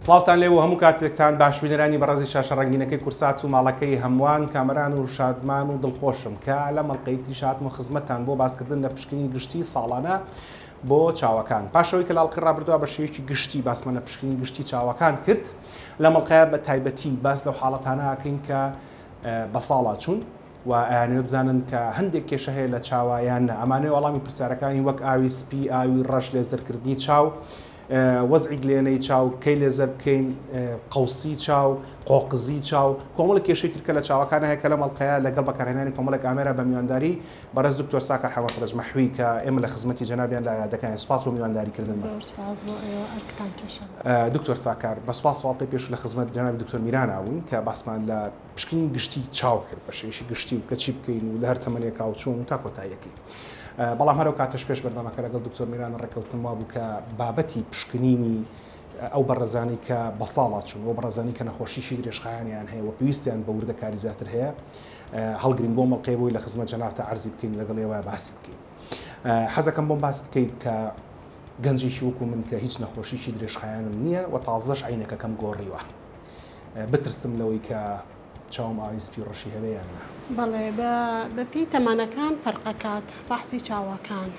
سڵاوتان لێ بۆ هەموو کاتێکتان باش بینەرانی بەڕێزی شاشە ڕەنگینەکەی کورسات و ماڵەکەی هەمووان کامەران و شادمان و دڵخۆشم کە لە مەڵقەی تریش هاتم و خزمەتتان بۆ باسکردن لە پشکنینی گشتی ساڵانە بۆ چاوەکان پاشەوەی کە لە ئەڵقەی ڕابردووە بە شێوەیەکی گشتی باسمان لە پشکنینی گشتی چاوەکان کرد لەم ئەڵقەیە بە تایبەتی باس لەو حاڵەتانە ئەکەین کە بە ساڵا چوون و ئەیانەوێ بزانن کە هەندێک کێشە هەیە لە چاوە یان نا ئەمانەوێ وەڵامی پرسیارەکانی وەک ئاوی سپی ئاوی ڕەش لێزەرکردنی چاو وەزعی گلێنەی چاو کەی لێزەر بکەین قەوسی چاو قۆقزی چاو کۆمەڵێک کێشەی تر کە لە چاوەکان هەیە کە لەم ئەڵقەیە لەگەڵ بەکارهێنانی کۆمەڵێک ئامێرە بە میوانداری بەڕێز دکتۆر ساکار حەمە فەرەج مەحوی کە ئێمە لە خزمەتی جەنابیان لە عیادەکانین سوپاس بۆ میوانداری کردنمان. زۆر سوپاس بۆ ئێوە ئەرکتان کێشا. دکتۆر ساکار بە سوپاسەوە ئەڵقەی پێشوو لە خزمەت جەنابی دکتۆر میرانا بووین کە باسمان لە پشکنینی گشتی چاو کرد بە شێوەیەکی گشتی و کە چی بکەین و لە هەر تەمەنێکا و چۆن و تا کۆتاییەکەی. بەڵام هەر ئەو کاتەش پێش بەرنامەکە لەگەڵ دکتۆر میران ڕێککەوتنم وابوو کە بابەتی پشکنینی ئەو بەڕێزانەی کە بەساڵا چوون و بەڕێزانی کە نەخۆشیی درێژخایەنیان هەیە و پێویستیان بە وردەکاری زیاتر هەیە هەڵگرین بۆ مەڵقەی بۆی لە خزمەت جەنابتا عەرزی بکەین لەگەڵ ئێوە باسی بکەین. حەزەکەم بۆم باس بکەیت کە گەنجێکی وەکو من کە هیچ نەخۆشیی درێژخایەنم نییە و تازەش عەینەکەکەم گۆڕیوە بترسم لەوەی کە چاوم ئاوی سپی و ڕەشی هەبێ یان نا؟ بەڵێ بە بە پێی تەمەنەکان فەرقەکات فەحسی چاوەکان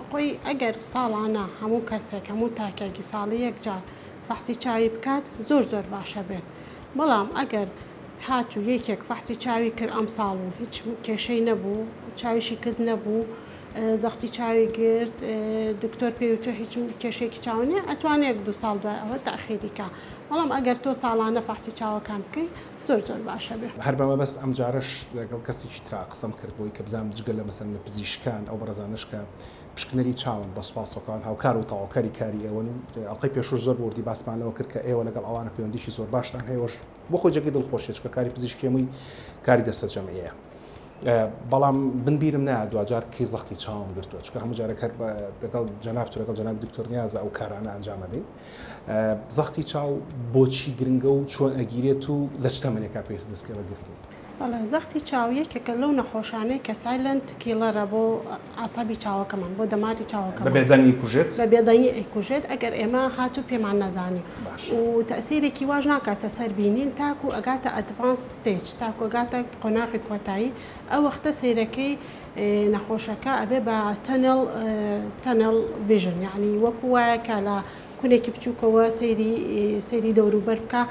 خۆی ئەگەر ساڵانە هەموو کەسێک هەموو تاکێکی ساڵی یەک جار فەحسی چاوی بکات زۆر زۆر باشە بێت بەڵام ئەگەر هاتوو یەکێک فەحسی چاوی کرد ئەمساڵ و هیچ کێشەی نەبوو چاویشی کز نەبوو زەختی چاوی گرت دکتۆر پێی وتووە هیچ کێشەیەکی چاو نییە ئەتوانێ یەک دوو ساڵ دوای ئەوە تەئخیری کا بەڵام ئەگەر تۆ ساڵانە فەحسی چاوەکان بکەی زۆر زۆر باشە بێ. هەر بە مەبەست ئەمجارەش لەگەڵ کەسێکی ترا قسەم کرد بۆی کە بزانم جگە لە مەسەلەن لە پزیشکان ئەو بەڕێزانەش کە پشکنەری چاون بە سوپاسەوە هاوکار و تەواوکەری کاری ئێوەن و ئەڵقەی پێشووش زۆر بە وردی باسمان لەوە کرد کە ئێوە لەگەڵ ئەوانە پەیوەندیی زۆر باشتان هەیە و بۆ خۆی جێگەی دڵخۆشیە چونکە کاری پزیشکی هەمووی کاری دەستەجەمعییە. بەڵام من بیرم نایە دواجار کەی زەختی چاوم گرتووە چونکە هەموو جارێک هەر لەگەڵ جەنابت و لەگەڵ جەنابی دکتۆر نیازە ئەو کارانە ئەنجام ئەدەین زەختی چاو بۆچی گرنگە و چۆن ئەگیرێت و لە چ تەمەنێکا پێویستە دەست پێ بەگرتنی؟ بەڵێ زەختی چاو یەکێکە لەو نەخۆشانەی کە silent killer ە بۆ عەسەبی چاوەکەمان بۆ دەماری چاوەکەمان. بە بێدەنگی کوژێت؟ بە بێدەنگی ئەیکوژێت ئەگەر ئێمە هاتوو پێمان نەزانی. باشە. و تەئسیرێکی واش ناکاتە سەر بینین تاکو ئەگاتە advanced stage تاکو ئەگاتە قۆناغی کۆتایی ئەو وەختە سەیرەکەی نەخۆشەکە ئەبێ بە tunnel tunnel vision یەعنی وەکو وایە کە لە کونێکی بچووکەوە سەیری سەیری دەوروبەر بکا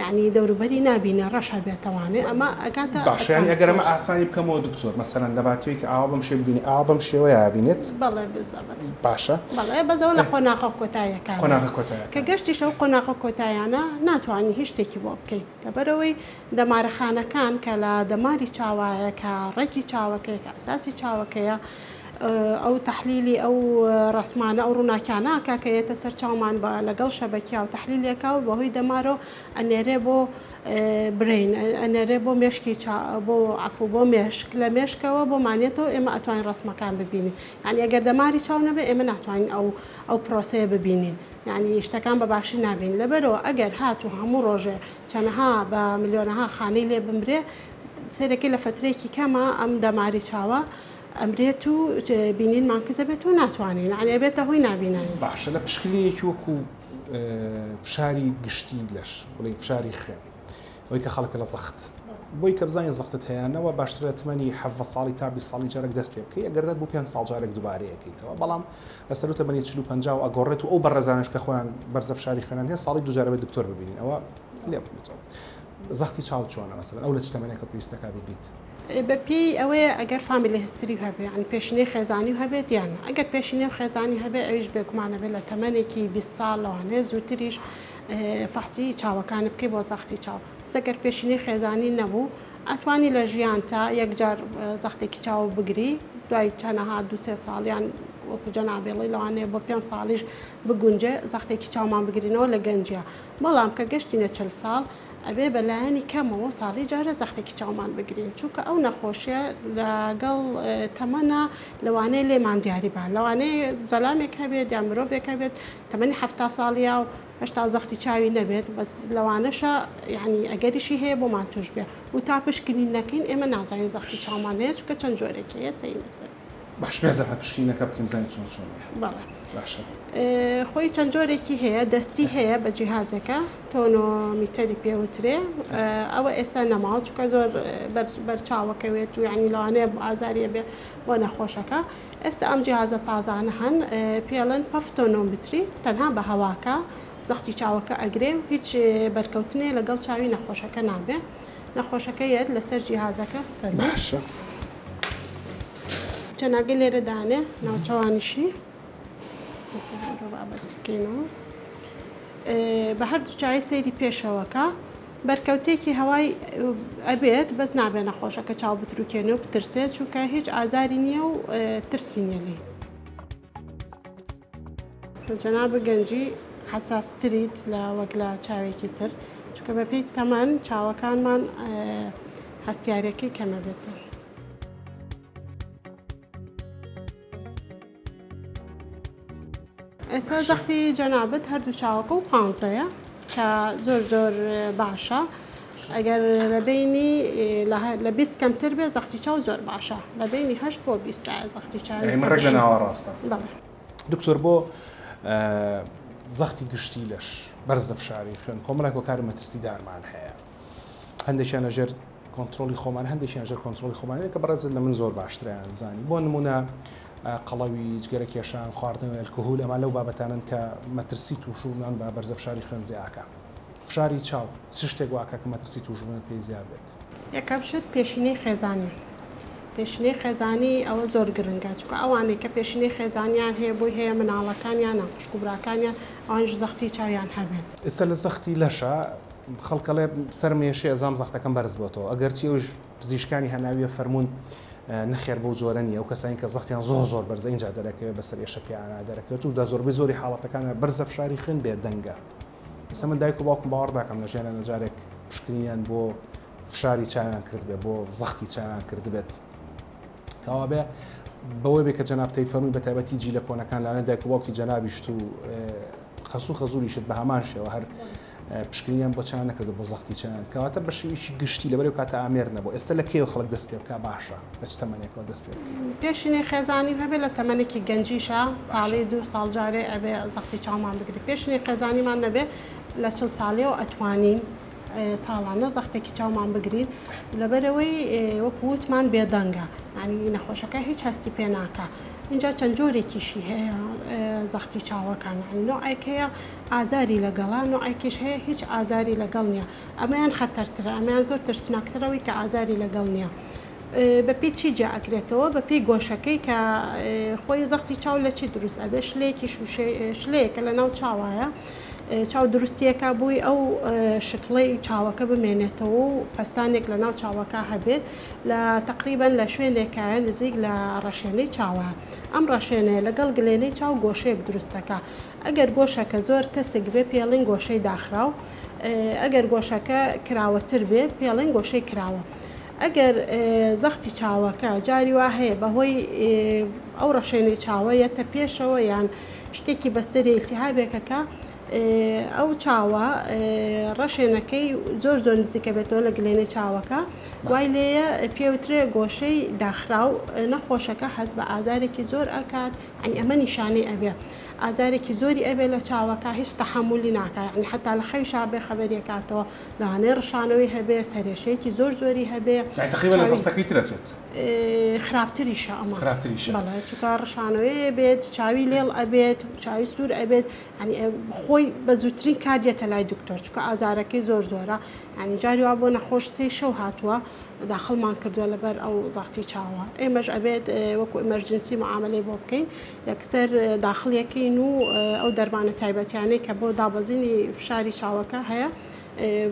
یەعنی دەوروبەری نابینێ ڕەش هەبێتەوانێ ئەمە ئەگاتە باشە یانی ئەگەر ئەمە ئاسانی بکەمەوە دکتۆر مەسەلەن لەباتیەوەی کە ئاوا بەم شێوە ببینێ ئاوا بەم شێوەیە ئەبینێت؟ بەڵێ بزەبت. باشە. بەڵێ بەس ئەوە لە قۆناغە کۆتاییەکانە. قۆناغە کۆتاییەکان. کە گەشتیش ئەو قۆناغە کۆتاییانە ناتوانی هیچ شتێکی بۆ بکەی لەبەرئەوەی دەمارەخانەکان کە لە دەماری چاوایە کە ڕێکی چاوەکەیە کە ئەساسی چاوەکەیە ئەو تەحلیلی ئەو ڕەسمانە ئەو ڕووناکیانە ئەکا کە یەتە سەر چاومان بە لەگەڵ شەبەکیا و تەحلیلێکا و بەهۆی دەمارەوە ئەنێرێ بۆ brain ئەنێرێ بۆ مێشکی چا بۆ عەفو بۆ مێشک لە مێشکەوە بۆ مانێتەوە ئێمە ئەتوانین ڕەسمەکان ببینین یانی ئەگەر دەماری چاو نەبێ ئێمە ناتوانین ئەو ئەو پرۆسەیە ببینین یانی شتەکان بە باشی نابینین لەبەرەوە ئەگەر هاتوو هەموو ڕۆژێ چەنەها بە ملیۆنەها خانەی لێ بمرێ سەیرەکەی لە فەترەیەکی کەما ئەم دەماری چاوە ئەمرێت و بینینمان کز ئەبێت و ناتوانین یانی ئەبێتە هۆی نابینایی. باشە لە پشکنینێکی وەکو فشاری گشتی لەش بڵێین فشاری خوێن ئەوەی کە خەڵک لە زەخت بۆی کە بزانین زەختت هەیە نەوە باشترە لە تەمەنی حەڤە ساڵی تا 20 ساڵی جارێک دەست پێ بکەی ئەگەر دەت بوو پێنج ساڵ جارێک دووبارەی ئەکەیتەوە بەڵام لە سەروو تەمەنی 40 و 50 و ئەگۆڕێت و ئەو بەڕێزانەش کە خۆیان بەرزە فشاری خوێنان هەیە ساڵی دوو جارە بێت دکتۆر ببینین ئەوە لێ بکەیتەوە زەختی چاو چۆنە مەسەلەن ئەو لە چ تەمەنێکە پێویستەکە بیگریت؟ بە پێی ئەوەیە ئەگەر family history هەبێ یانی پێشینەی خێزانی هەبێت یان نا ئەگەر پێشینەی خێزانی هەبێ ئەویش بێگومان ئەبێ لە تەمەنێکی 20 ساڵ لەوانەیە زووتریش فەحسی چاوەکانت بکەی بۆ زەختی چاو بەس ئەگەر پێشینەی خێزانی نەبوو ئەتوانی لە ژیانتا یەکجار زەختێکی چاو بگری دوای چەنەها دوو سێ ساڵ یان وەکو جەنابی ئەڵێی لەوانەیە بۆ پێنج ساڵیش بگونجێ زەختێکی چاومان بگرینەوە لە گەنجیا بەڵام کە گەشتینە 40 ساڵ ئەبێ بە لایەنی کەمەوە ساڵی جارێ زەختێکی چاومان بگرین چونکە ئەو نەخۆشیە لەگەڵ تەمەنا لەوانەیە لێمان دیاری با لەوانەیە زەلامێک هەبێت یان مرۆڤێک هەبێت تەمەنی 70 ساڵیە و هێشتا زەختی چاوی نەبێت بەس لەوانەشە یعنی ئەگەریشی هەیە بۆمان توش بێ و تا پشکنین نەکەین ئێمە نازانین زەختی چاومان هەیە چونکە چەند جۆرێکی هەیە سەی لەسەر. باش بێ زەحمەت پشکنینەکە بکەین بزانین چۆن چۆنیە. بەڵێ. باشە. خۆی چەند جۆرێکی هەیە دەستی هەیە بە جیهازێکە تۆنۆمیتەری پێوترێ ئەوە ئێستا نەماوە چونکە زۆر بەرچاوەکەوێت و یعنی لەوانەیە ئازاریە بێ بۆ نەخۆشەکە ئێستا ئەم جیهازە تازانە هەن پێڵێن puff tonometry تەنها بە هەواکە زەختی چاوەکە ئەگرێ و هیچ بەرکەوتنێ لەگەڵ چاوی نەخۆشەکە نابێ نەخۆشەکە یەت لەسەر جیهازەکە فەرموو. باشە. چەناگە لێرە دانێ ناوچەوانیشی بەرزکەینەوە بە هەردوو چاوی سەیری پێشەوەکە بەرکەوتێکی هەوای ئەبێت بەس نابێ نەخۆشەکە چاو بتروکێنێ و بترسێت چونکە هیچ ئازاری نییە و ترسی نییە لێی. جەنابت گەنجی حەساستریت لە وەک لە چاوێکی تر چونکە بەپێی تەمەن چاوەکانمان هەستیارەکەی کەمە بێتەوە. ئێستا زەختی جەنابت هەردوو چاوەکە و پانزەیە کە زۆر زۆر باشە ئەگەر لە بینی لە 20 کەمتر بێ زەختی چاو زۆر باشە لە بینی هەشت بۆ 20 زەختی چاو ڕێک لە ناوەڕاستە دکتۆر بۆ زەختی گشتی لەش بەرزە فشاری خوێن کۆمەڵێک هۆکاری مەترسیدارمان هەیە هەندێکیان لەژێر کۆنترۆڵی خۆمان هەندێکیان ژێر کۆنترۆڵی خۆمان کە بەڕێزت لە من زۆر باشتریان زانی بۆ نمونە قەڵەوی جگەرە کێشان خواردنەوەی ئەلکهول ئەمان لەو بابەتانن کە مەترسی تووشبوونان بە بەرزە فشاری خوێن زیاکە فشاری چاو چ شتێک واکە کە مەترسی تووشبوونت پێی زیاد بێت؟ یەکەم شت پێشینەی خێزانیە پێشینەی خێزانی ئەوە زۆر گرنگە چونکە ئەوانەی کە پێشینەی خێزانیان هەیە بۆی هەیە مناڵەکانیان یان خوشک و براکانیان ئەوانیش زەختی چاویان هەبێت. ئێستا لە زەختی لەشا خەڵک ئەڵێ سەرم ئێشێ ئەزام زەختەکەم بەرز بۆتەوە ئەگەرچی ئەویش پزیشکانی هەناویە فەرموون نەخێر بەو جۆرە نییە ئەو کەسانی کە زەختیان زۆر زۆر بەرزە ئینجا دەرەکەوێت بەسەر ئێشە پێیانە دەرەکەوێت و لە زۆربەی زۆری حاڵەتەکانە بەرزە فشاری خوێن بێدەنگە ئێستا من دایک و باوکم باوەڕ ناکەم لە ژیانیان جارێک پشکنینیان بۆ فشاری چاویان کردبێت بۆ زەختی چاویان کردبێت کەوابێ بەوەی بێ کە جەناب تەی فەرمووی بە تایبەتی جیلە کۆنەکان لانە دایک و باوکی جەنابیشت و خەسوو خەزوریشت بە هەمان شێوە هەر پشکنینیان بۆ چیان نەکردو بۆ زەختی چیان کەواتە بە شێوەیەکی گشتی لەبەر ئەو کاتە ئامێر نەبوو ئێستا لە کەیەوە خەڵک دەست پێ بکا باشە لە چ تەمەنێکەوە دەست پێ بکەین؟ پێشینەی خێزانی هەبێ لە تەمەنێکی گەنجیشا ساڵی دوو ساڵ جارێ ئەبێ زەختی چاومان بگرێ پێشینەی خێزانیمان نەبێ لە چل ساڵیەوە ئەتوانین ساڵانە زەختێکی چاومان بگرین لەبەرئەوەی وەکو وتمان بێدەنگە یانی نەخۆشەکە هیچ هەستی پێ ناکا ئینجا چەند جۆرێکیشی هەیە زەختی چاوەکان یانی نوعێک هەیە ئازاری لەگەڵە، نوعێکیش هەیە هیچ ئازاری لەگەڵ نییە، ئەمەیان خەتەرترە، ئەمەیان زۆر ترسناکترە ئەوەی کە ئازاری لەگەڵ نییە. بەپێی چی جیا ئەکرێتەوە؟ بەپێی گۆشەکەی کە خۆی زەختی چاو لە چی دروست ئەبێ، شلەیەکی شوشەی شلەیەکە لەناو چاوایە، چاو دروستیەکە بۆی ئەو شکڵەی چاوەکە بمێنێتەوە و پەستانێک لەناو چاوەکە هەبێت لە تەقریبەن لە شوێنێکایە نزیک لە ڕەشێنەی چاوە ئەم ڕەشێنەیە لەگەڵ گلێنەی چاو گۆشەیەک دروست دەکا ئەگەر گۆشەکە زۆر تەسک بێت پێڵین گۆشەی داخراو، ئەگەر گۆشەکە کراوەتر بێت پێڵین گۆشەی کراوە. ئەگەر زەختی چاوەکە جاری وا هەیە بەهۆی ئەو ڕەشێنەی چاوە یەتە پێشەوە یان شتێکی بەستەری ئیلتیهابێکەکە ئەو چاوە ڕەشێنەکەی زۆر زۆر نزیکە بێتەوە لە گلێنەی چاوەکە وای لێیە پێوترێ گۆشەی داخراو نەخۆشەکە هەست بە ئازارێکی زۆر ئەکات یانی ئەمە نیشانەی ئەبێ ئازارێکی زۆری ئەبێ لە چاوەکە هیچ تەحەمولی ناکا یانی حەتا لە خەویشا بێ خەبەری ئەکاتەوە لەوانەیە ڕشانەوەی هەبێ سەرێشەیەکی زۆر زۆری هەبێ یانی تەقریبا لە زەختەکەی تر ئەچێت. خراپتریشە ئەمە. خراپتریشە. بەڵێ چونکە ڕشانەوەی ئەبێت چاوی لێڵ ئەبێت چاوی سوور ئەبێت یانی خۆی بە زووترین کات یەتە لای دکتۆر چونکە ئازارەکەی زۆر زۆرە یانی جاری وا بۆ نەخۆش سێی شەو هاتووە داخڵمان کردووە لەبەر ئەو زەختی چاوە ئێمەش ئەبێت وەکو emergency معامەلەی بۆ بکەین یەکسەر داخڵیەکەین و ئەو دەرمانە تایبەتیانەی کە بۆ دابەزینی فشاری چاوەکە هەیە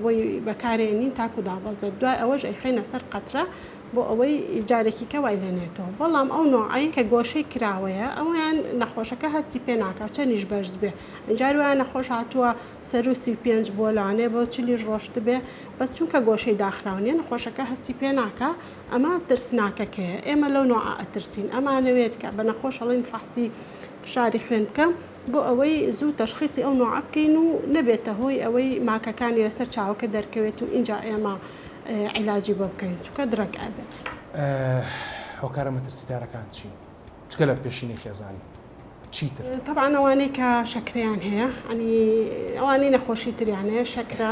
بۆی بەکارێنین تاکو دابەزێت دوای ئەوەش ئەیخەینە سەر قەترە بۆ ئەوەی جارێکی کە وای لێنێتەوە بەڵام ئەو نوعەی کە گۆشەی کراوەیە ئەویان نەخۆشەکە هەستی پێ ناکات چەنیش بەرز بێ جاری وایە نەخۆش هاتووە سەروو 35 بووە لەوانەیە بۆ چلیش ڕۆشتبێ بەس چونکە گۆشەی داخراو نیە نەخۆشەکە هەستی پێ ناکا ئەمە ترسناکەکەیە ئێمە لەو نوعە ئەترسین ئەمانەوێت کە بە نەخۆش ئەڵێین فەحسی فشاری خوێن بکە بۆ ئەوەی زوو تەشخیسی ئەو نوعە بکەین و نەبێتە هۆی ئەوەی ماکەکانی لەسەر چاوەکە دەرکەوێت و ئینجا ئێمە عیلاجی بۆ بکەین چونکە درەنگ ئەبێت. هۆکارە مەترسیدارەکان چین؟ جگە لە پێشینەی خێزانی چیتر؟ تەبعەن ئەوانەی کە شەکرەیان هەیە یانی ئەوانەی نەخۆشی تریان هەیە شەکرە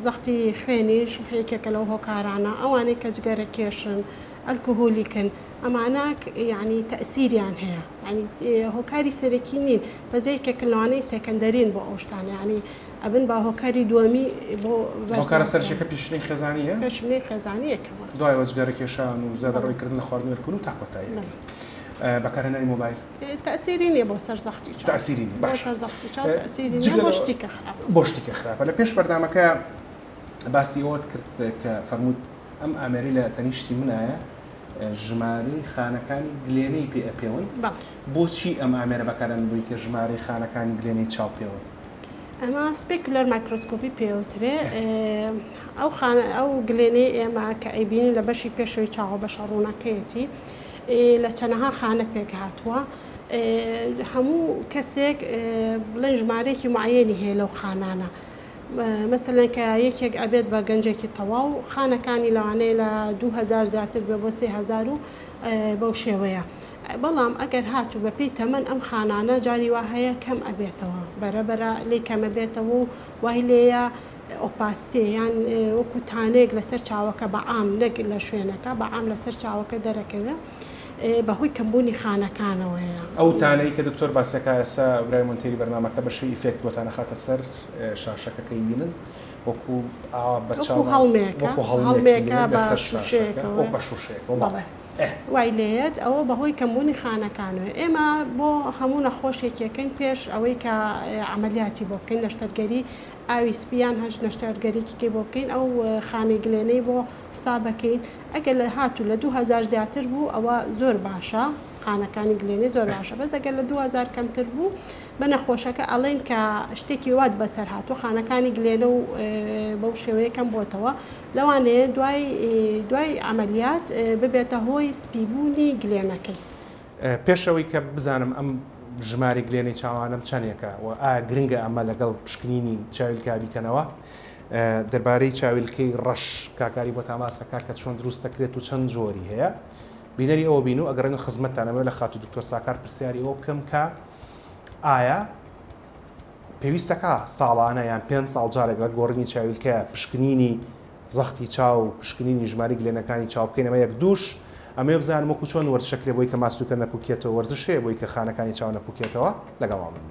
زەختی خوێنیش یەکێکە لەو هۆکارانە ئەوانەی کە جگەرە کێشن ئەلکهولیکن ئەمانە یانی تەئسیریان هەیە یانی هۆکاری سەرەکی نین بەس یەکێکن لەوانەی secondary ن بۆ ئەو شتانە یانی ئەبن بە هۆکاری دووەمی بۆ هۆکارە سەرەکیەکە پێشینەی خێزانییە؟ پێشینەی خێزانی یەکەمە. دوایەوە جگەرە کێشان و زیادەڕەوی کردن لە خواردنی ئەلکهول و تا کۆتاییەکەی بەکارهێنانی مۆبایل. تەئسیری نییە بۆ سەر زەختی چاو. تەئسیری نییە باشە. بۆ سەر زەختی چاو تەئسیری نییە بۆ شتی کە خراپە. بۆ شتی کە خراپە. لە پێش بەرنامەکە باسی ئەوەت کرد کە فەرمووت ئەم ئامێرەی لە تەنیشتی منایە ژمارەی خانەکانی گلێنەی پێ ئەپێون. بۆچی ئەم ئامێرە بەکارئەنن بۆی کە ژمارەی خانەکانی گلێنەی چاو پێون؟ ئەمە specular microscopy پێوترێ ئەو خانە ئەو گلێنەی ئێمە کە ئەیبینین لە بەشی پێشەوەی چاوە بەشە ڕوونەکەیەتی لە چەنەها خانە پێک هاتووە هەموو کەسێک بڵێن ژمارەیەکی معەنی هەیە لەو خانانە مەسەلەن کە یەکێک ئەبێت بە گەنجێکی تەواو خانەکانی لەوانەیە لە 2000 زیاتر بێ بۆ 3000 و بەو شێوەیە بەڵام ئەگەر هاتوو بەپێی تەمەن ئەم خانانە جاری وا هەیە کەم ئەبێتەوە بەرە بەرە لێی کەمەبێتەوە و وای لێیە opacity یان وەکو تانەیەک لەسەر چاوەکە بە عام نەک لە شوێنەکە بە عام لەسەر چاوەکە دەرەکەوێ بەهۆی کەمبوونی خانەکانەوەیە. ئەو تانەی کە دکتۆر باسەکا ئێستا برای مۆنتێری بەرنامەکە بە شێوی effect بۆتان ئەخاتە سەر شاشەکە کە ئەیبینن وەکو ئاوا بەرچاو وەکو هەڵمێکە وەکو هەڵمێکە لەسەر شاشەکە وەک بە شوشەیەکەوە بەڵێ وای لێیەت ئەوە بەهۆی کەمبوونی خانەکانەوەیە ئێمە بۆ هەموو نەخۆشێک یەکەین پێش ئەوەی کە عەمەلیاتی بۆ بکەین نەشتەرگەری ئاوی سپی یان هەر نەشتەرگەریکی کەی بۆ بکەین ئەو خانەی گلێنەی بۆ حسابەکەین ئەگەر لە هاتوو لە 2000 زیاتر بوو ئەوە زۆر باشە خانەکانی گلێنەی زۆر باشە بەس ئەگەر لە 2000 کەمتر بوو بە نەخۆشەکە ئەڵێن کە شتێکی وات بەسەر هاتوو خانەکانی گلێنە و بەو شێوەیە کەم بۆتەوە لەوانەیە دوای دوای عەمەلیات ببێتە هۆی سپیبوونی گلێنەکەی. پێش ئەوەی کە بزانم ئەم ژمارەی گلێنەی چاوانم چەندێکە و ئایا گرنگە ئەمە لەگەڵ پشکنینی چاویلکە بیکەنەوە؟ دەربارەی چاویلکەی ڕەش کاکاری بۆتان باس ئەکا کە چۆن دروست دەکرێت و چەند جۆری هەیە. بینەری ئەوە بین و ئەگەڕێن خزمەتتان ئەمەوێ لە خاتوو دکتۆر ساکار پرسیاری ئەوە بکەم کە ئایا پێویستەکا ساڵانە یان پێنج ساڵ جارێک لە گۆڕینی چاویلکە پشکنینی زەختی چاو و پشکنینی ژمارەی گلێنەکانی چاو بکەین ئەمە یەک دووش ئەمەوێ بزانم وەکو چۆن وەرزشەکرێ بۆی کە ماسولکە نەپوکێتەوە وەرزش هەیە بۆی کە خانەکانی چاو نەپوکێتەوە لەگەڵمان بن.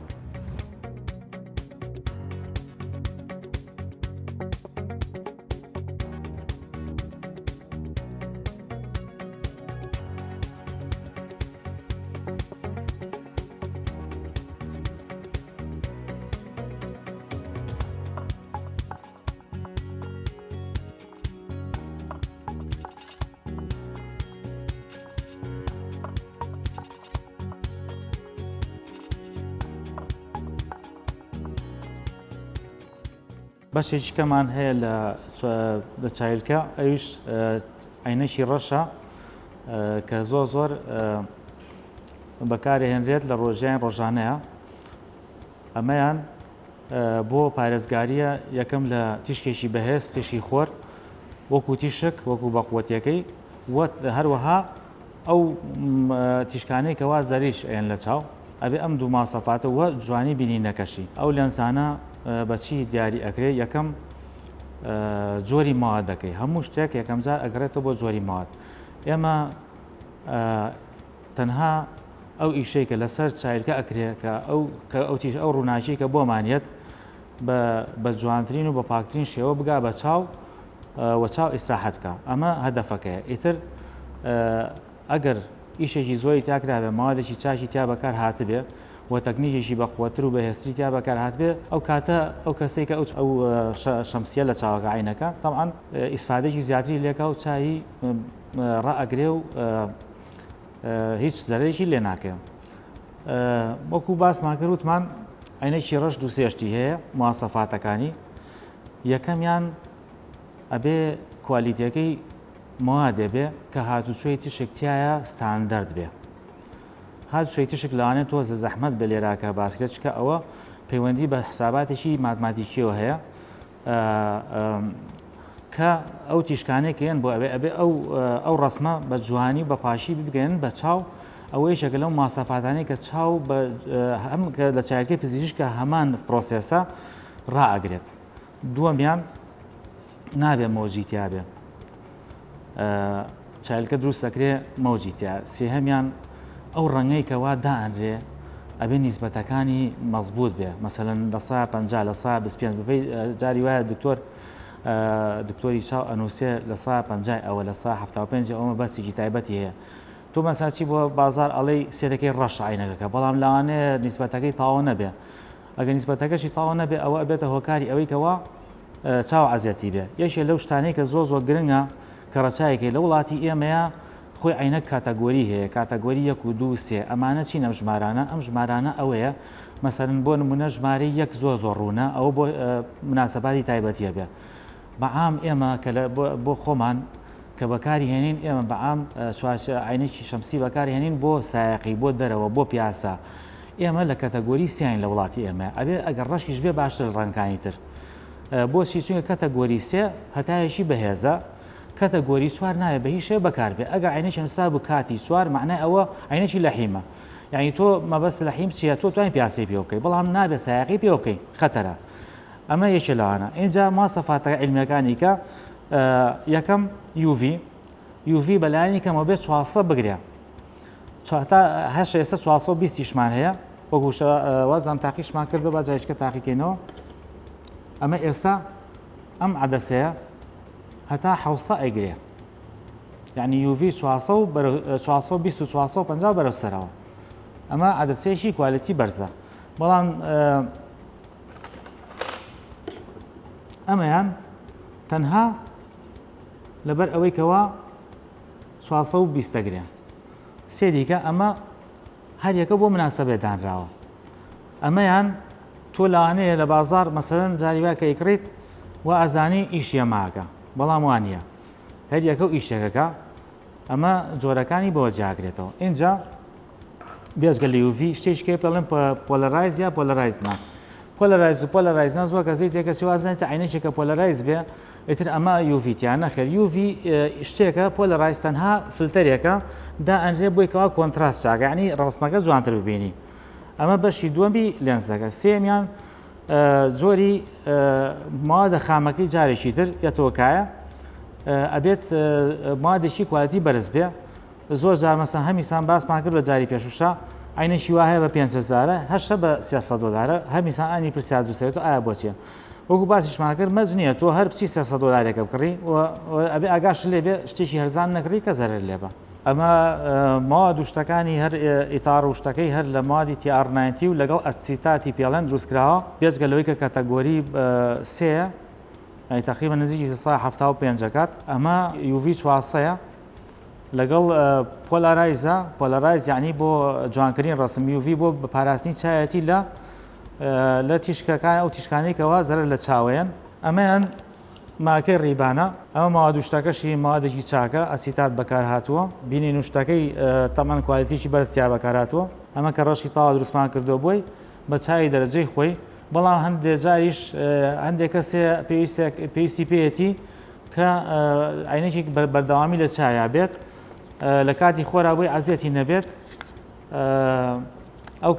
بەشێکی کەمان هەیە لە چایلکە ئەویش عینەکی ڕەشە کە زۆر زۆر بەکارهێنرێت لە ڕۆژیان ڕۆژانەیە ئەمەیان بۆ پارێزگاریە یەکەم لە تیشکێکی بەهێز تیشکی خۆر وەکو تیشک وەکو بەقوەتەکەی هەروەها ئەو تیشکانەی کەوا زەریش ئەیەن لە چاو ئەبێ ئەم دوو ماسەفاتە وە جوانی بینینەکەشی ئەو لێنسانە بەچی دیاری ئەکرێ یەکەم جۆری مادەکەی هەموو شتێک یەکەم جار ئەگەڕێتەوە بۆ جۆری ماد ئێمە تەنها ئەو ئیشەی کە لەسەر چایلکە ئەکرێ کە ئەو کە ئەو تیش ئەو ڕووناکی کە بۆمانیەت بە بە جوانترین و بە پاکترین شێوە بگا بە چاو و چاو ئیسراحەت بکا ئەمە هەدەفەکەیە ئیتر ئەگەر ئیشێکی زۆری تیا کرابێ مەوادێکی چاکی تیا بەکار هاتبێ و تەکنیکێکی بەقوەتر و بەهێزتری تیا بەکار هاتبێ ئەو کاتە ئەو کەسەی کە ئەو شەمسیە لە چاوەکە عینەکە تەبعەن ئیسفادەیەکی زیاتری لێکا و چاوی ڕائەگرێ و هیچ زەرەرێکی لێ ناکەوێ وەکو باسمان کرد وتمان عینەکی ڕەش دوو سێشتی هەیە مواسەفاتەکانی یەکەمیان ئەبێ کوالیتەکەی موادێ بێ کە هاتوچۆی تیشک تایە ستاندەرد بێ هاتوچۆی تیشک لەوانەیە تۆزە زەحمەت بێ لێراکە باسکرێت چکە ئەوە پەیوەندی بە حساباتێکی ماتماتیکیەوە هەیە کە ئەو تیشکانەی کە یەن بۆ ئەوێ ئەبێ ئەو ئەو ڕەسمە بە جوانی و بە پاشی بگەن بە چاو. ئەوە یەکێکە لەو ماسەفاتانەی کە چاو بە هەم کە لە چاویلکەی پزیشکە هەمان process ە ڕائەگرێت. دووەمیان نابێ مەوجی تیابێ چایلکە دروست دەکرێ مەوجی تیا سێهەمیان ئەو ڕەنگەی کەوا دائەنرێ ئەبێ نیسبەتەکانی مەزبوط بێ مەسەلەن لە سا 50 لە سا 25 بەپێی جاری وایە دکتۆر دکتۆری چاو ئەنووسێ لە سا 50 ئەوە لە سا 75 ئەومە بەسێکی تایبەتی هەیە تۆ مەسا چی بۆ بازار ئەڵێی سێرەکەی ڕەش عینەکەکە بەڵام لەوانەیە نیسبەتەکەی تاوە نەبێ ئەگەر نیسبەتەکەشی تەواو نەبێ ئەوە ئەبێتە هۆکاری ئەوەی کەوا چاو عەزیەتی بێ. یەکێ لەو شتانەی کە زۆر زۆر گرنگە کە ڕەچاوی کەی لە وڵاتی ئێمەیا خۆی عەینەک category هەیە category یەک و دوو و سێ ئەمانە چین ئەم ژمارانە ئەم ژمارانە ئەوەیە مەسەلەن بۆ نمونە ژمارەی یەک زۆر زۆر ڕوونە ئەوە بۆ مناسەباتی تایبەتیە بێ بە عام ئێمە کە بۆ خۆمان کە بەکاری هێنین ئێمە بە عام عەینەکی شەمسی بەکار هێنین بۆ سایەقی بۆ دەرەوە بۆ پیاسە ئێمە لە category سیاین لە وڵاتی ئێمە ئەبێ ئەگەر ڕەشیش بێ باشتر لە ڕەنگەکانی تر بۆچی چونکە category سێ هەتاوێکی بەهێزە category چوار ناوێ بە هیچ شێوە بەکار بێ ئەگەر عینێکی نووسرا بوو کاتی چوار معنای ئەوە عینێکی لەحیمە یعنی تۆ مەبەست لەحیم چییە تۆ توانین پیاسەی پێ بکەی بەڵام نابێ سایەقی پێ بکەی خەتەرە ئەمە یەکێ لەوانە ئینجا ماسەفاتە علمیەکانی کە یەکەم UV UV بەلایەنی کەمەوە بێت 400 بگرێ تا هەش ئێستا 420 یشمان هەیە وەکو وازان تاقیشمان کردو با جایشکە تاقیکەینەوە ئەمە ئێستا ئەم عدەسەیە هەتا حوسە ئەیگرێ یعنی UV 420 و 450 بەرەو سەرەوە ئەمە عدەسەیەکی quality بەرزە بەڵام ئەمەیان تەنها لەبەر ئەوەی کەوا 420 دەگرێ سێ دیکە ئەمە هەر یەکە بۆ مناسەبێ دانراوە ئەمەیان تۆ لەوانەیە لە بازار مەسەلەن جاری وایە کە ئیکڕیت و ئەزانی ئیشیە ماکە بەڵام وانە هەر یەکە و ئیشێکەکە ئەمە جۆرەکانی بۆ جیاکرێتەوە اینجا بێجگە لە UV شتێکی کێ پێڵێن polarize یا polarize نا polarize و polarize نا زۆر کەس لێی تێکەچێ وازانێت عینێکێکە polarize بێ ئیتر ئەمە UV تیا نەخێر UV شتێکە polarize تەنها فلتەرێکە دا ئەنرێ بۆی کەوا contrast چاکە یعنی ڕەسمەکە جوانتر ببینی ئەمە بەشی دووەمی لێنزەکە سێمیان جۆری موادە خامەکەی جارێکی تر یەتۆکایە ئەبێت موادێکی quality بەرز بێ زۆر جار مەسەن هەمیسان باسمان کرد لە جاری پێشوشا عینێکی وا هەیە بە پێنج هەزارە هەشە بە 300 دۆلارە هەمیسان ئانی پرسیار دروست ئایا بۆچیە وەکو باسیشمان کرد مەرج نییە تۆ هەر بچی 300 دۆلارێکە بکڕی و ئەبێ ئاگاش لێ بێ شتێکی هەرزان نەکڕی کە زەرەر لێ بە ئەمە مواد و شتەکانی هەر ئیتار و شتەکەی هەر لە موادی TR 90 و لەگەڵ ئەسیتاتی پێڵێن دروست کراوە بێجگە لەوەی کە category سێ یانی تقریبا نزیکی 375 ئەکات ئەمە UV 400 لەگەڵ polarize ە polarize یعنی بۆ جوانکردنی ڕسم UV بۆ پاراستنی چایەتی لە لە تیشکەکان ئەو تیشکانەی کەوا زەرەر لە چاوەیەن. ئەمەیان مارکەی Ray-Ban ە. ئەمە مەواد و شتەکەشی مەوادێکی چاکە ئەسیتات بەکار هاتووە. بینین و شتەکەی تەبعەن quality ێکی بەرز تیا بەکار هاتووە. ئەمە کە ڕەشی تاوە دروستمان کردووە بۆی بە چاوی دەرەجەی خۆی بەڵام هەندێ جاریش هەندێک کەس هەیە پێویستی پێیەتی کە عینێکی بەردەوامی لە چایا بێت لە کاتی خۆرا بۆی ئەزیەتی نەبێت ئەو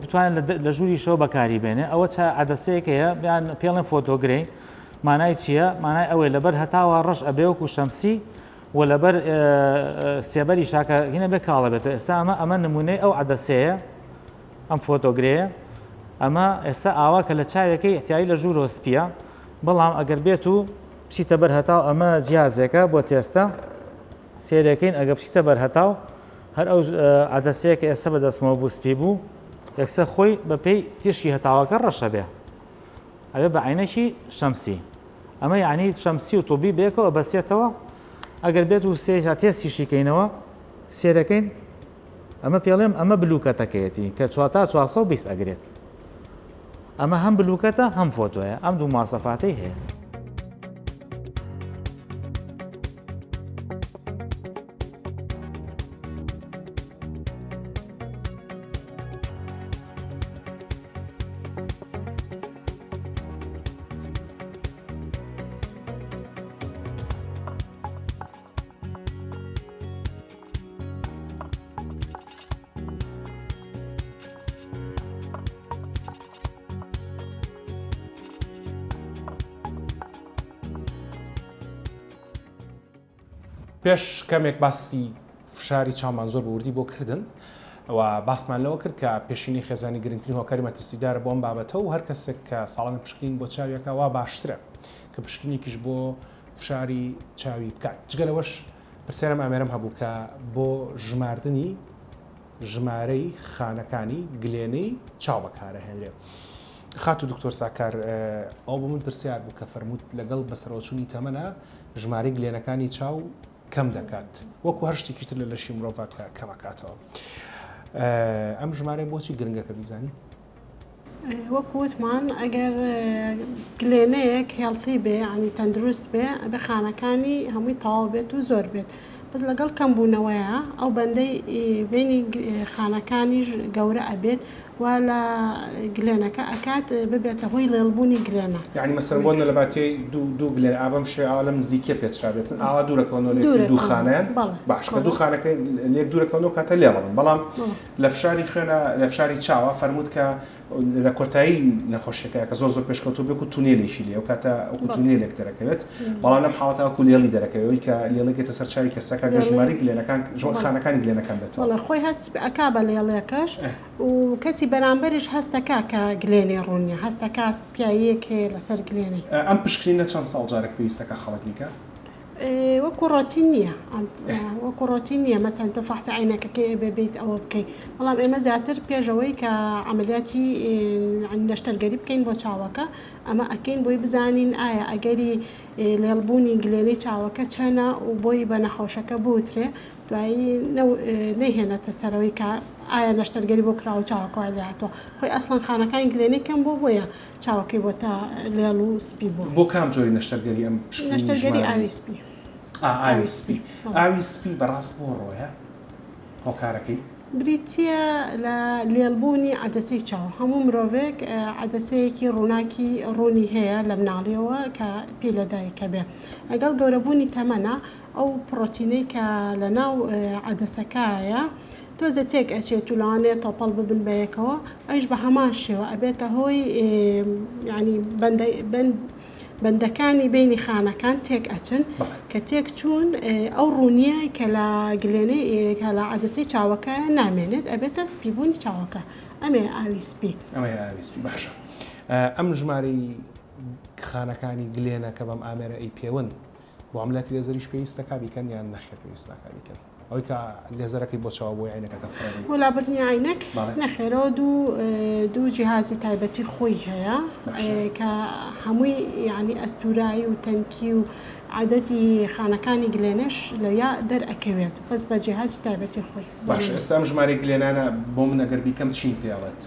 بتوانێت لە ژووری شەو بەکاری بێنێ ئەوە چا عدەسەیەک هەیە بیان پێڵێن photo gray مانای چییە؟ مانای ئەوەی لەبەر هەتاوە ڕەش ئەبێ وەکو شەمسی و لەبەر سێبەری شاکە هینە بێ کاڵە بێتەوە ئێستا ئەمە ئەمە نمونەی ئەو عدەسەیە ئەم photo gray ە ئەمە ئێستا ئاوا کە لە چاوێکەی احتیاجی لە ژوورەوە سپیە بەڵام ئەگەر بێت و بچیتە بەر هەتاو ئەمە جیازێکە بۆ تێستە سێرەکەین ئەگە بچیتە بەر هەتاو هەر ئەو عەدەسەیە کە ئێستا بەدەستمەوە بوو سپی بوو یەکسەر خۆی بەپێی تیشکی هەتاوەکە ڕەشە بێ ئەبێ بە عینەکی شەمسی ئەمە یعنی شەمسی و طبی بێکەوە بەسێتەوە ئەگەر بێت و سێ تێستیشی کەینەوە سێرەکەین ئەمە پێڵێم ئەمە blue cut ەکەیەتی کە چواتا 420 ئەگرێت ئەمە هەم blue cut ە هەم photo یە ئەم دوو ماسەفاتەی هەیە. پێش کەمێک باسی فشاری چاومان زۆر بە وردی بۆ کردن و باسمان لەوە کرد کە پێشینەی خێزانی گرنگترین هۆکاری مەترسیدارە بۆ ئەم بابەتە و هەر کەسێک کە ساڵانە پشکنین بۆ چاویەکە وا باشترە کە پشکنینێکیش بۆ فشاری چاوی بکات. جگە لەوەش پرسیارم ئامێرەم هەبوو کە بۆ ژماردنی ژمارەی خانەکانی گلێنەی چاو بەکارەهێنرێ. خاتوو دکتۆر ساکار ئەوە بۆ من پرسیار بوو کە فەرمووت لەگەڵ بەسەرەوەچوونی تەمەنا ژمارەی گلێنەکانی چاو کەم دەکات وەکو هەر شتێکی تر لە لەشی مرۆڤ کە کەمەکاتەوە. ئەم ژمارەیە بۆچی گرنگە کە بیزانین؟ وەکو وتمان ئەگەر گلێنەیەک healthy بێ یانی تەندروست بێ ئەبێ خانەکانی هەمووی تەواو بێت و زۆر بێت بەس لەگەڵ کەم بوونەوەیە ئەو بەندەی بینی خانەکانیش گەورە ئەبێت وا لە گلێنەکە ئەکات ببێتە هۆی ڵێڵبوونی گلێنە. یانی مەسەلەن بۆ نە لەباتیی دوو دوو گلێنە ئا بەم شێوە ئاوا لەم نزیکیە پێچرابێتن ئاوا دوورەکەونەوە لێکتری دوو خانەیان باش کە دوو خانەکە لێک دوورەکەونەوە کاتە لێڵەبن بەڵام لە فشاری خوێنا لە فشاری چاوە فەرمووت کە لە کۆتایی نەخۆشیەکە کە زۆر زۆر پێشکەوتوو بێ وەکو تونێلێکی لێ ئەو کاتە وەکو تونێلێک دەرەکەوێت بەڵام لەم حاڵەتە وەکو لێڵی دەرەکەوێت ئەوی کە لێڵێکێتە سەر چاوی کەسەکە گەر ژمارەی گلێنەکان خانەکانی گلێنەکان بێتەوە. بەڵێ خۆی هەست ئەکا بە لێڵێکەش و کەسی بەرامبەریش هەستەکا کە گلێنەی ڕوون نیە هەستەکا سپیاییەک هەیە لەسەر گلێنەی. ئەم پشکنینە چەند ساڵ جارێک پێویستەکە خەڵک بیکا؟ وەکو ڕۆتین نییە وەکو ڕۆتین نییە مەسەن تۆ فەحسی عینەکەکەی ئەبێ بیت ئەوە بکەی بەڵام ئێمە زیاتر پێشەوەی کە عملیاتی نەشتەرگەری بکەین بۆ چاوەکە ئەمە ئەکەین بۆی بزانین ئایا ئەگەری لێڵبوونی گلێنەی چاوەکە چەنە و بۆی بە نەخۆشەکە بوترێ دوایی نەیهێنێتە سەرەوەی کە ئایا نەشتەرگەری بۆ کراوە چاوەکە وای لێهاتووە خۆی ئەسڵەن خانەکانی گلێنەی کەم بووە بۆیە چاوەکەی بۆتە لێڵ و سپی بووە. بۆ کام جۆری نەشتەرگەری ئەم پشکنینی نەشتەرگەری ژمارەی؟ ئاوی سپی. ئا ئاوی سپی. ئاوی سپی بەڕاست بۆ ڕۆیە؟ هۆکارەکەی؟ بریتییە لە لێڵبوونی عەدەسەی چاو. هەموو مرۆڤێک عەدەسەیەکی ڕووناکی ڕوونی هەیە لە مناڵییەوە کە پێی لەدایکەبێ. لەگەڵ گەورەبوونی تەمەنا ئەو پڕۆتینەی کە لەناو عەدەسەکایە تۆزێ تێک ئەچێت و لەوانەیە تۆپەڵ ببن بە یەکەوە ئەویش بە هەمان شێوە ئەبێتە هۆی یانی بەندە بەند بەندەکانی بینی خانەکان تێک ئەچن کە تێک چوون ئەو ڕوونیە کە لە گلێنەی کە لە عەدەسەی چاوەکە نامێنێت ئەبێتە سپیبوونی چاوەکە ئەمەیە ئاوی سپی. ئەمەیە ئاوی سپی باشە ئەم ژمارەی خانەکانی گلێنە کە بەم ئامێرە ئەیپێون بۆ عەمەلیاتی لێزەریش پێویستە کا بیکەن یان نەخێر پێویست ناکا بیکەن ئەوەی کە لێزەرەکەی بۆ چاوە بۆی عەینەکەکە فڕێ بەی. بۆ لابردنی عەینەک نەخێرەوە دوو دوو جیهازی تایبەتی خۆی هەیە کە هەمووی یعنی ئەستورایی و تەنکی و عەدەدی خانەکانی گلێنەش لەویا دەرئەکەوێت بەس بە جیهازی تایبەتی خۆی. باشە ئێستا ئەم ژمارەی گلێنانە بۆ من ئەگەر بیکەم چیم پێ ئەڵێت؟